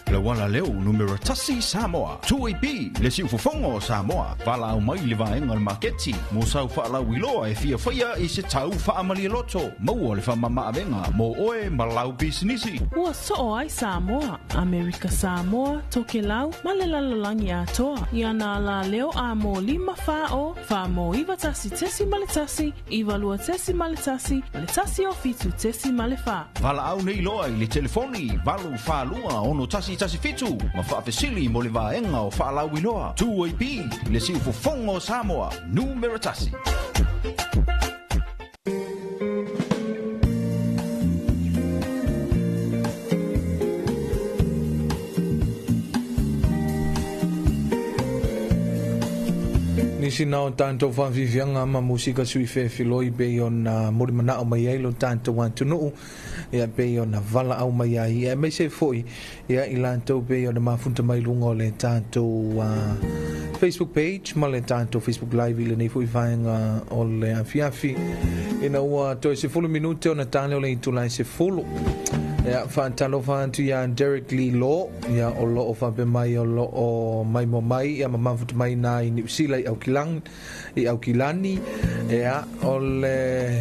Le wala leo numero tasi Samoa. 2AB, le siufofongo o Samoa. Wala mai le vaenga le maketi. Mo sau whaalau iloa e fia whaia i se tau whaamalia loto. Maua le whamama avenga mo oe malau bisinisi. Ua soo ai Samoa, Amerika Samoa, Tokelau, ma le lalolagi atoa. Ia nā la leo a mō 5 whā o, whā mō 91.1, 92.1, ma le 1 o 7.4. Wala au nei loa i le telefoni, 8 whālua 6 1 1 7, ma whaafesili mo le vaenga o whaalau iloa. 2AB, le siufofongo o Samoa, numero tasi. Nisi nao tātou whawhiwhianga ma musika sui whewhiloi pe i ona muri manao mai ai lo tātou atunuu, ia pe i ona vala au mai ai. Ia mei se foi, ia i lātou pe i ona mafunta mai lunga o le tātou Facebook page ma le tātou Facebook live i le nei foi whaenga o le afiafi. Ina ua toe se fulu minute ona tāle o le itulai se fulu. Ia, whaatalofa atu ia Derek Lee Law, ia o lo o whape mai o lo o mai mo mai, ia mamafuta mai nā i Niu Sila i Aukilani, ia o le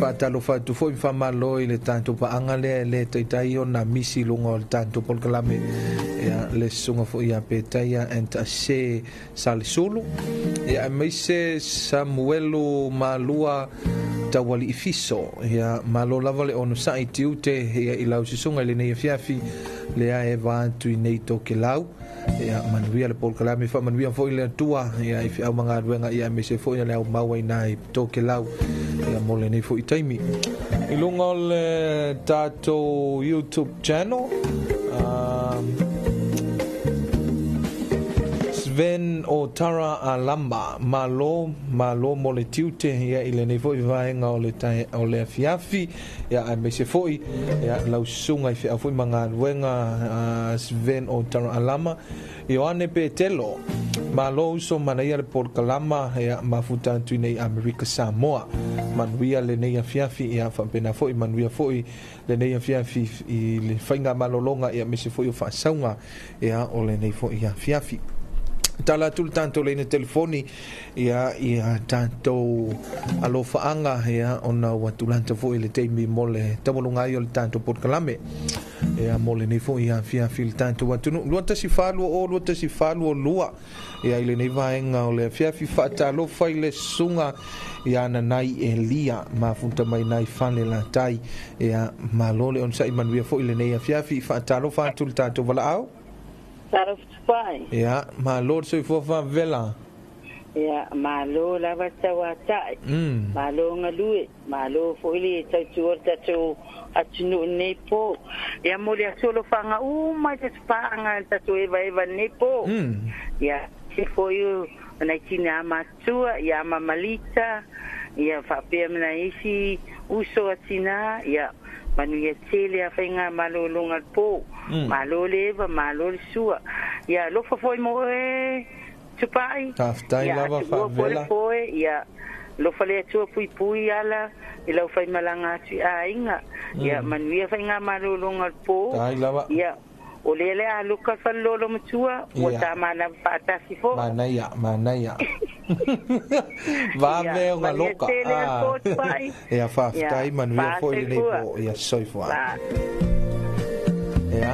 whaatalofa atu foi whamalo i le tātou paanga lea le taitai o nā misi lunga o le tātou polkalame, ia le sunga foi ia Petaia and se Salisulu, ia meise Samuelu Malua Tawali Ifiso, ia malo lava le ono sai tiute, ia i lau sisunga i le nei afiafi, lea e vātu i nei Tokelau, ia manuia le polkalame, wha manuia foi le atua, ia i whiau mga aruenga, ia mese foi le au maua i nai Tokelau, ia mo le nei foi taimi. I luga o le tatou YouTube channel. Sven o Tara Alama, malo, malo mo le tiute ia i lenei fo'i vaega o le tae o le afiafi ia aemaise fo'i ia lau susuga i feau fo'i ma galuega Sven o Tara Alama. Ioane Petelo, malo uso manaia le polokalama ia mafuta atu i nei Amerika Samoa. Manuia lenei afiafi ia faapena fo'i manuia fo'i lenei afiafi i le faiga malologa ia aemaise fo'i o faasauga ia o lenei fo'i afiafi. Tala atu le tatou laina telefoni ia ia tatou alofaaga ia ona ua tulata fo'i le taimi mo le taualuga ai o le tatou polokalame ia mo lenei fo'i afiafi i le tatou atunuu 2142 2142 ia i lenei vaega o le afiafi faatalofa i le susuga ia Nanai Elia mafuta mai nai fale latai ia malo le onosai manuia fo'i lenei afiafi faatalofa atu le tatou valaau. Talofa tupai. Ia malo le soifua faavela. Ia malo lava tauata'i. Malo galue, malo fo'i le tautua o le tatou atunuu i lenei po. Ia mo le aso alofaga uma i tatou paaga i le tatou evaeva i lenei po. Ia se fo'i o nai tinā matutua, ia Mamalita, ia faapea ma nai isi uso a tinā, ia manuia tele a faiga malologa i le po. Malo le eva, malo le sua. Ia alofa fo'i mo oe Tupai. Faafetai Ia lava atua fo'i le faavela. foe, ia alofa le Atua puipui ala i lau faimalaga atu i aiga. Ia manuia faiga malologa o le po. Faafetai lava. Ia o lea le a luka le falelolo matua, ua Ia. ta manava faatasi fo'i. Manaia, manaia. Va Ia me o manuia ngaloka. tele a le po Tupai. Ia faafetai Ia manuia fo'i lenei faasoifua. po. Ia soifua. Ba. Ia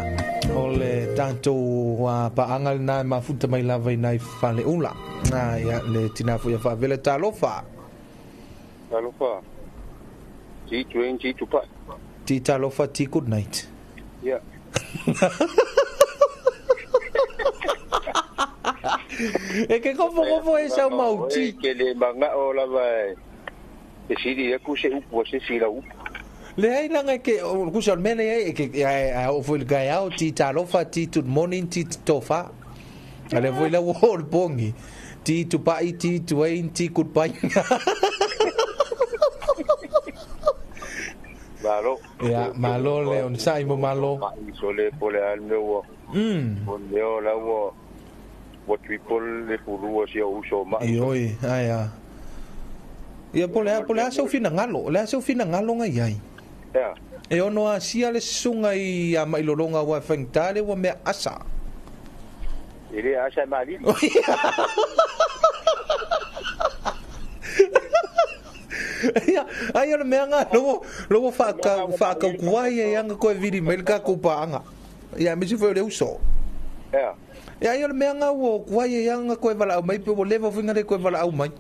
o le tatou paaga lenā e mafuta mai lava i nai faleula. Ia le tinā fo'i a faavela talofa. Talofa. Ti tuen ti tupai. Ti talofa ti good night. Ia. E ke kofokofo e sau mauti. E ke le manga'o lava e sili aku se upu a se sila upu. Leai laga e ke o kusa o le mea lea e ke a oo foi i le taeao ti talofa ti good morning ti tofa. A lea foi la ua oo le pogi. Ti tupai ti tuain ti goodbye. Malo. Ia malo le onosai mo malo. So le po le a le mea ua. O le mea o la ua ua triple le pulua si au uso ma'i. Ioe, ai a. Ia po le a po le a seu finagalo, o le a seu finagalo ga iai. Ia. E ono asia le susuga i a mailologa ua e faigata le ua mea asa. E le asa e maalili. Ia, ai o le mea ga lowo lowo faakau faakaukuai e anga koe vili mai le tatou paaga. Ia aemaise foi o le uso. Ia. Ia ai o le mea ga ua kuai e anga koe valaau mai pe ua leva foiga le koe valaau mai.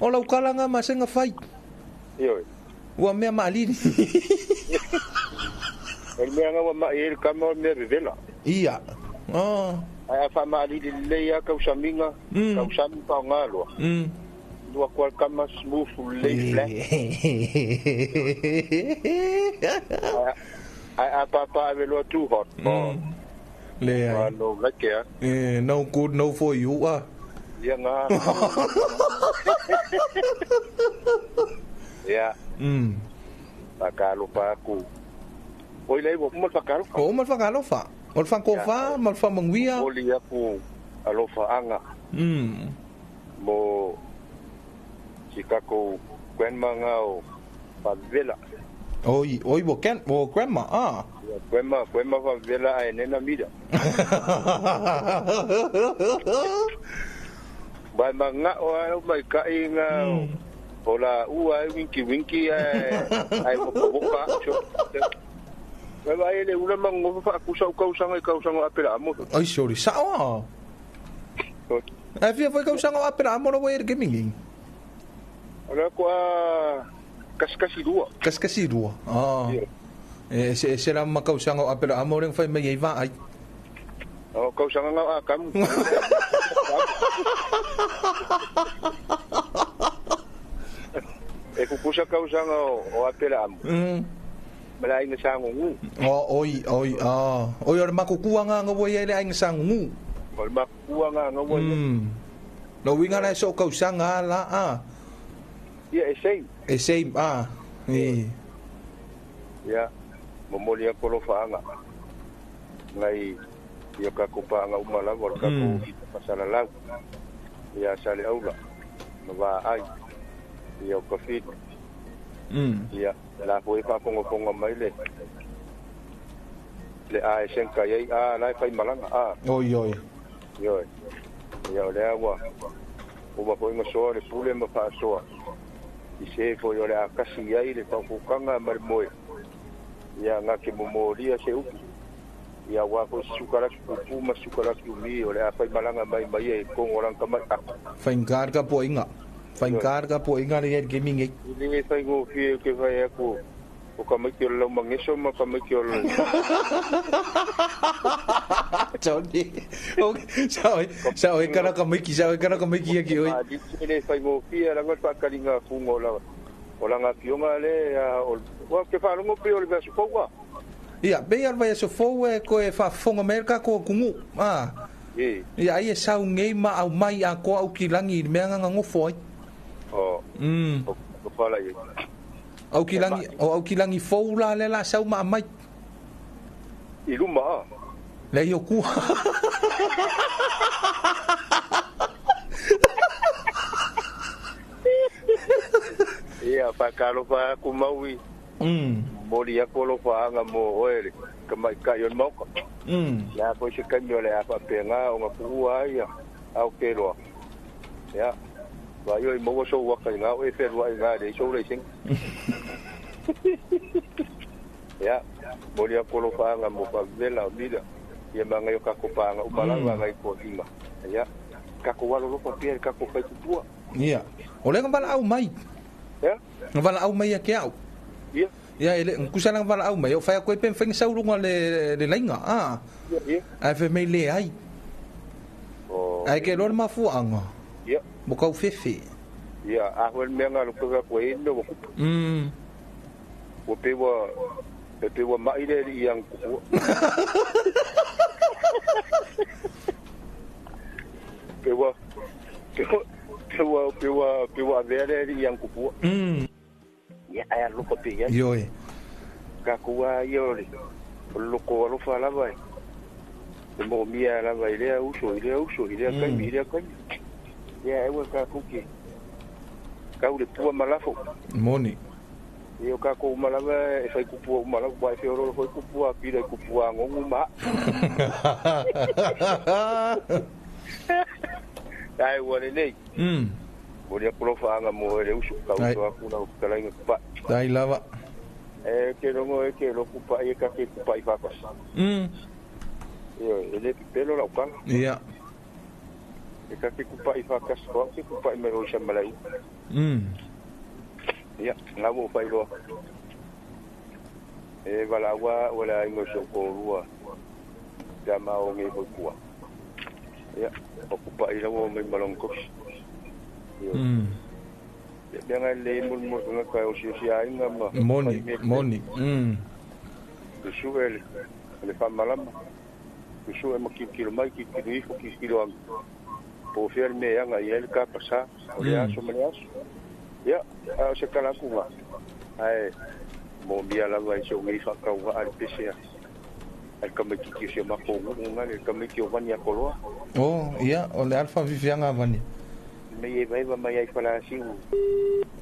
O lau kalaga ma sega fai. Ioe. Ua mea maalili. O le mea ga ua ma'i ai le kama o le mea vevela. Ia. Oh. Ae a faamaalili lelei a tausamiga, tausami faaaogā loa. Lua koa le kama smooth lelei flat. Ae a pāpā ave loa too hot. Leai. No like a. Eh, no good no for you ah. Ia ngā. Ia. Faakalofa aku. Oi lei ua uma le faakalofa. O uma le faakalofa. O le faakofa ma le faamanuia. Oli aku alofaaga. Mo si takou grandma nga o faavela. Oi, oi ua ken, ua grandma, ah. Ia grandma, grandma faavela ae nena mira. Vai manga'o a maika'i nga o la ua e winki winki ae ae voka so. Vai vai le ula mangofa faakusa u kausaga i kausaga o apela amo. Ai sorry, sa'o ah. Ae fia foi kausaga o apela amo ua e le kemingi. O le koa kasikasi lua. Kasikasi lua. Ah. E se se la ma kausaga o apela amo le fai mai ai vaai. O kausaga nga a kamu. E kukusa kausanga o apela amu. Ma le aiga sagogu. O oi oi a. Oi o le makukuaga aga ua iai le aiga sagogu. O le makukuaga aga ua iai. Lo uiga la e so'o kausaga a la a. Ia e same. E same a. E. Ia momoli aku alofaaga ngai ia kakou paaga uma lava o le kakou fasalalau ia Saleaula ma Vaai ia o Kafili. Ia la foi faafogafoga mai le le a e senka ai a la e faimalaga a. Oi oi. Ioe. Ia o lea ua uma foi gasoa le pule ma faasoa i se foi o le a kasi ai le faafokaga ma le moe. Ia nga ke momolia se upu. Ia ua foi sukalaki pupu ma sukalaki umi o le a faimalaga mai mai e kongo lang kamai a. Faingar ka poinga. Faingar ka poinga le ye gaming e. I le faigofie ke fai aku o ka maiki o le laumageso ma ka maiki o le Johnny. Okay, sao sao e kana ka maiki, sao e kana ka maiki ki oi. E le faigofie la ngal faakalinga funga o la o langa fionga le o wa ke faalogo pe o le vaiaso fou a. Ia, pe al vaiaso fou e koe faafofoga mai ai le kako akugu. Ah. Ia ai e sau nei ma au mai a koa au kilangi i le mea gagagofo ai. O. O pala i. Au kilangi, o au kilangi fou la le la sau ma mai. I luma a. Le i o kua. Ia, whakalofa aku maui. Moli aku alofa anga mo oe le kamaikai o le maoka. Le a foi se kaimi o le a whapenga o ngā puua ia au ke loa. Ia, wa ioi maua sou waka i ngā o e whenua i ngā le i sou leiseng. Ia, moli aku alofa anga mo whawela o mira. Ia manga i o kako pānga umalanga ngai ko inga. Ia, kako walo lofa pia le kako whaitupua. Ia, o le ngawala au mai. Ia? Ngawala au mai a ke au. Ia. Ia, ele kusa la ngawala au mai o whai koe pe whainga saurunga le lainga. Ah. Ia, ia. Ai whai mei le ai. O. Ai ke lora mafuanga. Ia. Mo kau fefe. Ia, a hoi mea ngā luka koe e ino wa kupu. Ua pewa, pe pewa mai le i ang kupua. Pewa, pewa, pewa, pewa, pewa avea le i ang kupua. Ia, ai a loko pe ia. Ioe. Ka kua ia o le loko alofa lava e. E mo mia lava i lea uso, i lea uso, i lea kaimi, i lea kaimi. Ia, e ua ka kuki. Kau le pua malafo. Moni. Ia o kako umalava e whai kupua umalava, wa e whiororo hoi kupua, pira i kupua ngongu ma. Ai ua le nei. Mori aku lofa anga mo le usu ka usu aku na ukalainga kupa. Dai lava. E ke rongo e ke lo kupa e ka ke kupa i whakas. Ia, e le pipelo la ukala. Ia. E ka ke kupa i whakas, o ke kupa i mai oisa malai. Ia, ngā mo whairoa. E wala wa wala ingo so ko rua. Ja ma o ngi hoi kua. Ia, o kupa i lawa mai malong kosi. Ia. Ia mea ngai le mul mul nga kai o si si ainga ma. Moni, moni. Susu e le whamalama. Susu e ma kilo mai, kilo ifo, kilo angi. Po whia le mea anga i hele ka pasa, o le aso ma le aso. Ia, a o se kalakunga. Ai, mo mia lava i se ungi whakauga a le pesea. Ai kamaitiki o se mako ngungu le kamaiti o vani a koloa. Oh, ia, o le alfa vivianga vani. Mei e vaiva mai ai whala asiu.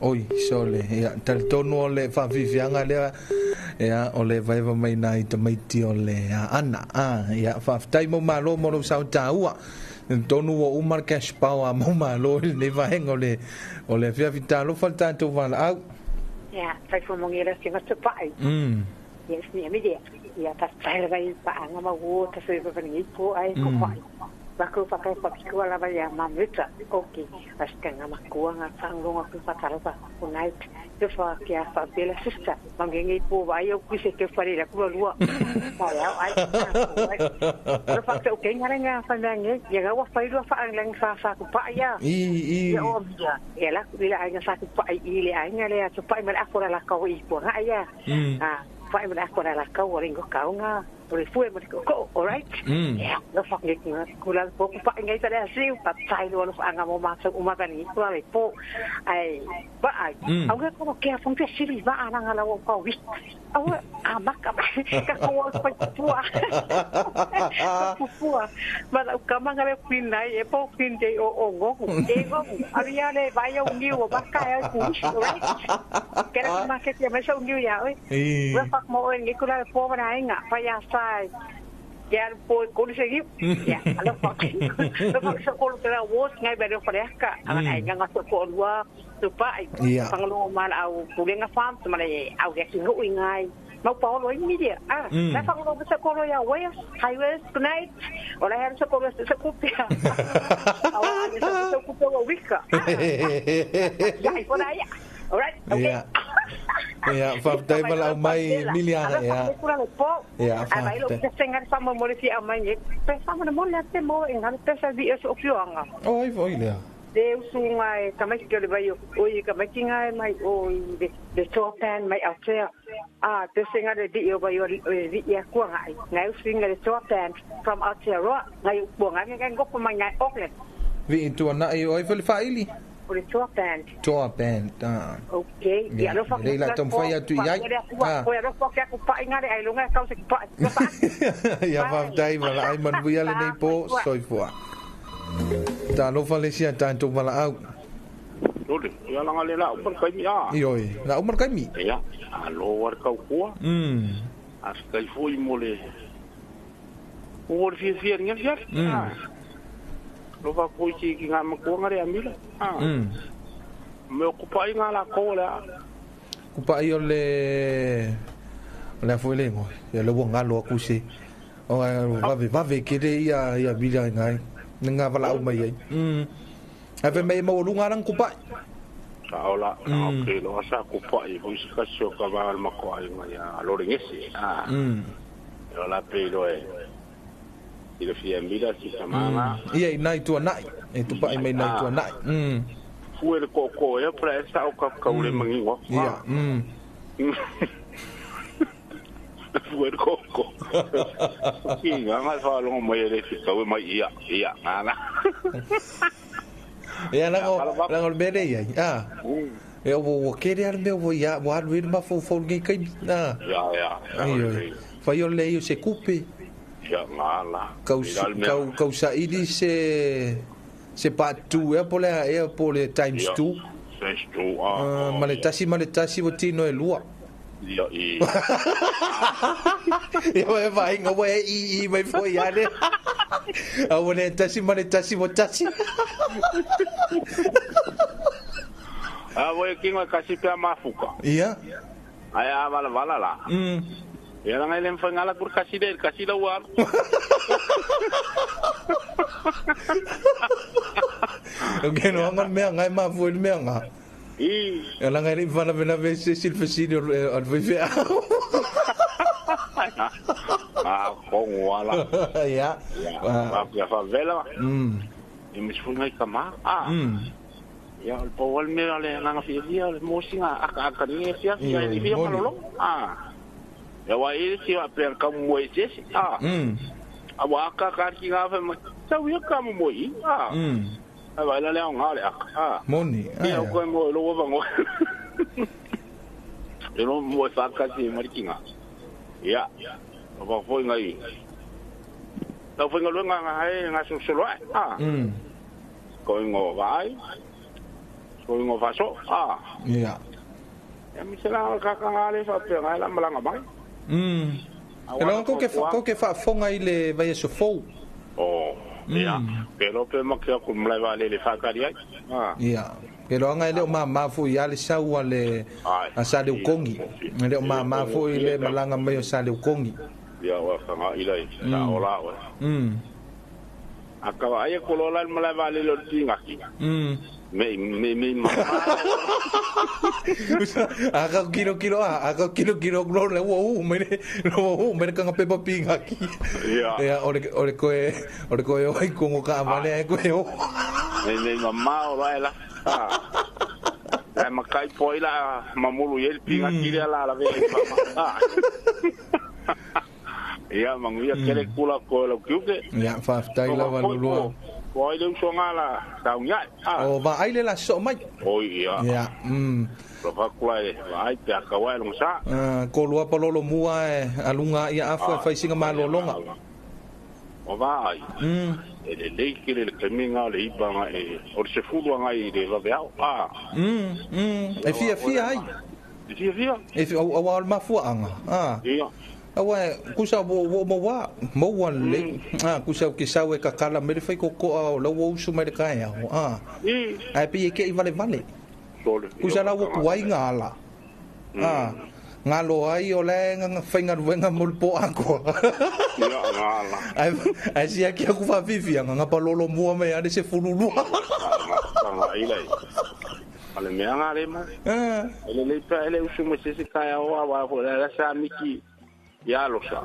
Oi, sole, ia, talitonu o le whavivianga lea, ia, o le vaiva mai nai tamaiti o le ana. Ah, ia, whawhitai mo malo mo lo sau tāua. Tonu o umar cash power mo malo i le vahenga o le fia vitalo fa tātou wala au. Ia, whai whamongi rasi ngā tupai. Ia, sni ami dia. Ia, ta taila vai paanga ma wo, ta sui papaningi po ai ko pai. Bako pakai papikua lava ya mamuta. Okay. Askanga makua nga panglonga ku patalofa. Good night. Te fa kia fa bela sister. Mangenge po vai o kuse ke fare la kua lua. Ai ai. Ro fa te okay ngare nga fa nge ya ga wa fa lua fa ang fa fa ku pa ya. I. Ya o ya. Ya la ku ila ai nga sa ku pa i le ai nga le tu pa ma la ko la ka i po nga ya. Ah, fa ma la ko la ka o ringo ka nga. Ore fue mo ko, all right? Yeah, no fuck ngi kula po ku pa ngai ta le siu pa tai lo lo anga mo ma so uma ka ni kula le po ai ba ai au ga ko ke fong te siri ba ana nga la wo pa wi au a ma ka ka ko pa pua pua ma la ka ma nga le pin nai e po pin de o o ngo e ngo ari ya le ba yo ni o ba ka ya ku right ke ra ma ke te ma so ni ya oi wa fuck mo ngi kula le po ba nai nga pa ya sai ya po ko se ya ala fa lo fa so ko ke la wo ngai ba ro fa ka ala ai nga so ko lua tu pa ai panglo ma la au ku nga farm tu ma le au ya ki ngo ngai mau pa lo ni dia ah la fa ko so ko lo ya we highways good night ora ya so ko so ko pia au so ko ko wika ya ko na ya all right okay. Ya, fa dai mala mai miliana ya. Ya, fa. Ai lo senga fa mo mo fi amai ye. Pe fa mo mo le te mo en ha te sa vi so fioanga. Oi voi le. De usunga e kamai ke le vai o i kamai kinga mai o de de topan mai altea. Ah, te senga de di o vai o vi ya ku ngai. Ngai usunga de topan from Aotearoa. Ngai ku ngai ngai ngoko mai ngai Auckland. Vi tu na i oi fa ili. O le toa band. Toa band, ah. Okay. Ya lo fa. Le la tom fa ya tu ya. Ah. Ko ya lo fa ka ku pa inga le ai lunga ka se pa. Ya fa dai ma ai man bu ya le nei po soi fua. Ta lo fa le sia ta tu mala au. Lole, ya la ngale la umar kai mi a. Ioi, la umar kai mi. Ya, a lo war ka ku. As kai foi mo le. O fi fi ngi fi. Lo va ko ki ki ngā makuanga re amila. Me ocupa i ngā la ko la. Kupa i o le le foi le mo. Ya le wonga lo ku se. O va va ve ke le ia ia bila ngai. Nga vala au mai ai. Ave mai mo lunga rang kupa. Sa ola, okay lo sa kupa i ho se ka so ka va al makoa i ngai lo rengesi. Ah. Lo la pe lo e. I le fia mila si samanga. Ia i nai tua nai. E tu pa i mai nai tua nai. Fue le koko e pra esa o ka kaule mangingo. Ia. Fue le koko. Ki nga nga fa longo mai le fi kawe mai ia. Ia ngana. Ia la go bere ia. Ah. E o kere al meu ia wa lu ma fo fo ngi kai. Ah. Ya ya. Ai. Fa yo le yo se kupe. Ya ngala. Kau sa ili se part 2 e po le times 2. Times 2. Ah. Maletasi o tino e lua. Ya i. Ya vai vai ngo e i mai foi ya le. A o le tasi maletasi o tasi. A voi kinga kasi pe mafuka. Ia. Ai a vala vala la. Ya la ngai lem fangala kur kasi del kasi la wal. Okay no ngan me ngai ma fu me nga. I. Ya la ngai vala vela ve se sil fesili al ve fe. Ah kongo wala. Ya. Ah ya fa vela. I mi fu ngai kama. Ah. Ya al po wal me ale nga fi dia le mo singa aka aka ni fi fi ni fi malolo. Ah. Ya wa i si wa pe ka mo e se. Ah. A wa ka ka ki nga fa mo. Sa wi ka mo mo i. Ah. A wa la le nga le aka. Ah. Moni. Ya ko mo lo wa ngo. E lo mo fa ka si marikinga. Ya. Wa fo ngai. La fo nga lo nga nga nga so so lo. Ah. Ko ngo vai. Ko ngo fa so. Ah. Ya. Ya mi se la ka ka nga le fa pe nga la malanga mai. Elo ko ke fa fonga ile vai so fo. Oh, ya. Pero pe ma ke ko mlai va le fa ka ri ai. Ah. Ya. Pero anga ile ma ma fu ya le sa wa le a sa le kongi. Le ma ma fu ile malanga mai sa le kongi. Ya wa fa nga ile sa ola wa. A ka ai ko lo la mala va le lo tingaki. Me me me ma. A ka kilo kilo a ka kilo kilo lo le wo me lo me ka pepa pingaki. Ia. Ia ore koe ore koe o ko ka vale koe o. Me me mama o la la. Ai makai poi la mamulu ye pingaki le la la ve mama. Ia manguia kele kula ko lo kiuke. Ia faafetai lava lulua. O ai le usoga la saugiae. O vaai le la soo mai. Oi ia. Ia. Lo fakula e vaai pe akawa e longa sa. Ko lua palolo mua e alunga ia afu e faisiga malologa. O vaai. E lelei kele le kaimiga o le ipaga e o le sefulu agai i le vaveao. E fiafia ai. E fiafia. E auā o le mafuaaga. Ia. Aua kusa wo mo wa mo wa le kusa ke sau e kakala me le fai kokoa o lau usu mai le kaea ai pe ke i vale vale kusa la wo kuai ngala ngalo ai o le nga fai ngaluenga mo le po ako ia ngala ai sia ki aku fa fifi nga palolo mua me ale se fululua nga ile ale me nga le ma ele le pa ele usu mo se se kaea o wa la sa miki ia losa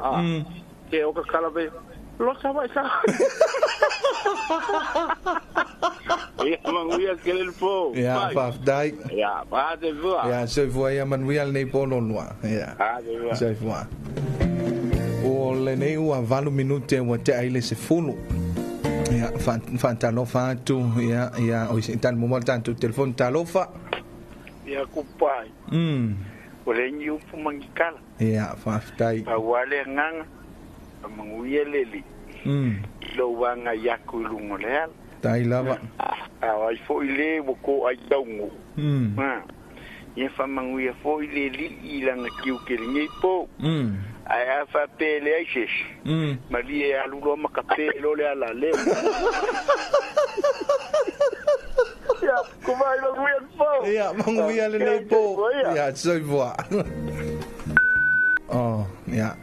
ke o ka kala be losa vai sa ia manguia ke le po ia faafetai ia pa te vua ia soifua ia manuia lenei po lolua ia soifua o lenei ua 8 minute ua tea i le 10 ia faatalofa atu ia ia o se tali mo le tatou telefone talofa ia kupai o le niupu mangikala. Ia, faafetai. Paua le agaga, faamaguia le Alii, i lou agai aku i luga o le ala. Tai lava. A o ai foʻi lē ua koʻai taugu. Ia faamaguia foʻi le Alii i lana kiuke lenei pou. Ae a faapea leai sesi. Malie e alu loa ma kapē lo le ala leo. Ia, kumai maguia le pou. Ia, maguia lenei pou. Ia, soifua. Oh, ia.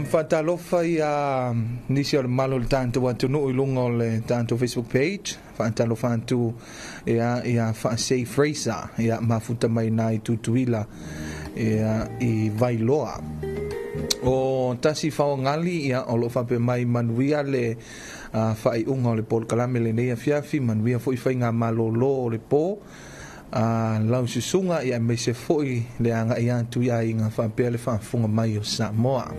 Faatalofa ia nisi o le malo o le tatou atunuu i luga o le tatou Facebook page. Faatalofa atu ia ia Faasei Fraser ia mafuta mai nai Tutuila ia i Vailoa. O tasi faogali ia o loo faapea mai manuia le faaiuga o le polokalame lenei afiafi, manuia foʻi faiga malōlō o le pō. Lau susuga ia aemaise foʻi le agaʻi atu i aiga faapea le faafofoga mai o Samoa.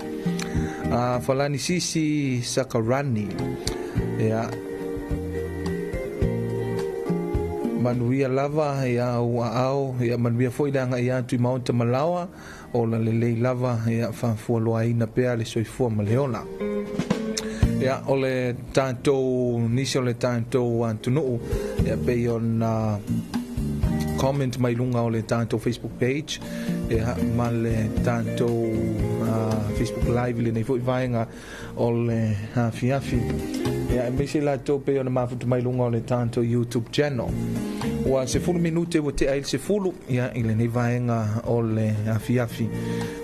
Falani Sisi Sakarani ia manuia lava ia ua ao ia manuia foʻi le agaʻi atu i maota malaoa o la lelei lava ia faafualoaina pea le soifua ma le ola. Ia o le tatou nisi o le tatou atunuu ia pei ona comment mai lunga o le tatou Facebook page ia ma le tatou Facebook live lenei foʻi vaega o le afiafi ia aemaise latou pei ona mafuta mai luga o le tatou YouTube channel. Ua 10 minute ua tea i le 10 ia i lenei vaega o le afiafi.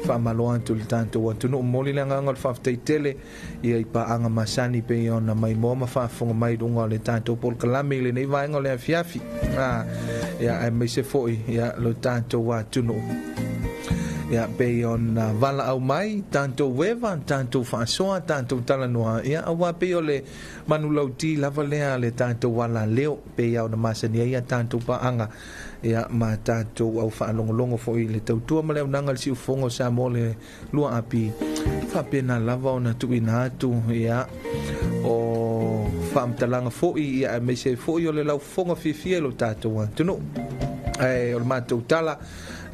Faamalo atu le tatou atunuu, momoli le agaga o le faafetai tele ia i paaga masani pei ona maimoa ma faafofoga mai luga o le tatou polokalame i lenei vaega o le afiafi. Ia aemaise foʻi ia lo tatou atunuu ia pei ona valaau mai tatou ueva, tatou faasoa, tatou talanoa ia auā pei o le manulauti lava lea le tatou alaleo pei ona masani ai ia tatou paaga ia ma tatou au faalogologo foʻi le tautua ma le aunaga le siufofoga o Samoa le lua api faapena lava ona tuuina atu ia o faamatalaga foʻi ia aemaise foʻi o le laufofoga fiafia i lo tatou atunuu. Ae o le matou tala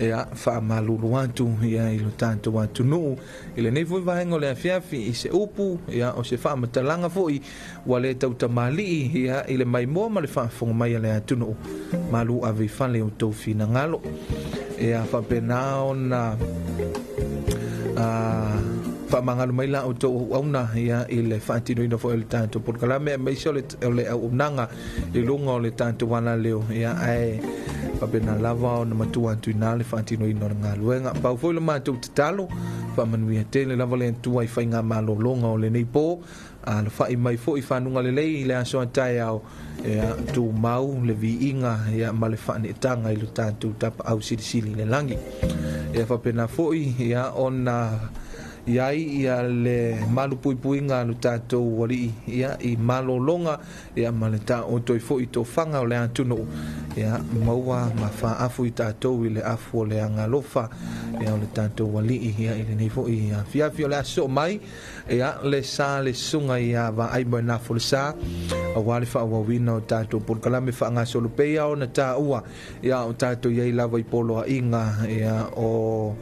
ia faamalulu atu ia i lo tatou atunuu i lenei foi vaega o le afiafi i se upu ia o se faamatalaga foʻi ua le tautamalii ia i le maimoa ma le faafofoga mai a le atunuu. Malu ave i fale o tou finagalo ia faapena ona faamagalo mai la outou auauna ia i le faatinoina foʻi o le tatou polokalame aemaise o le auaunaga i luga o le tatou alaleo ia ae Faapena lava ona matua atu i ina le faatinoina o le galuega. Pau foi le matou tatalo, faamanuia tele lava le Atua i faigamalologa o lenei po, alafai mai foi fanuga lelei i le aso a taeao, ia tumau le viiga ia ma le faaneetaga i lo tatou tapaau silisili i le lagi. Ia faapena foi ia ona iai ia le malupuipuiga a lo tatou alii ia i malologa ia ma le taoto ai foi i tofaga o le atunuu, ia maua ma faaafu i tatou i le afu o le agalofa ia o le tatou alii ia i lenei foi afiafi o le aso mai ia le sa le susuga ia Vaai mo na folesa aua le faaauauina o tatou polokalame faagasolo pea ona taua ia o tatou iai lava i poloaiga ia o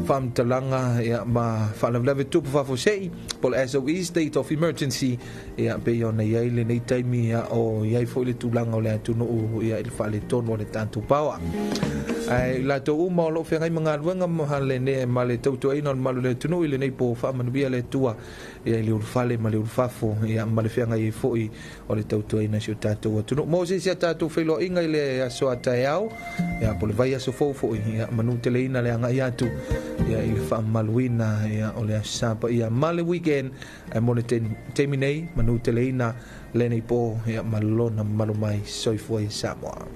faamatalaga ia ma faalavelave tupu faafuasei po o le SOE, State of Emergency, ia pei ona iai lenei taimi ia o iai foi le tulaga o le atunuu ia i le faaletonu o le tatou power. Ae i latou uma o loo feagai ma galuega ma le ma le tautuaina o le malu o le atunuu i lenei po, faamanuia le Atua ia i le ulufale ma le ulufafo ia ma le feagai ai foi o le tautuaina si o tatou atunuu. Mo se isi a tatou feiloaiga i le aso a taeao ia po o le vai aso fou foi ia manu teleina le agai atu ia i le faamamaluina ia o le aso Sapa ia ma le weekend. Ae mo le taimi nei, manu teleina lenei po ia ma lona mamalu mai. Soifua ia Samoa.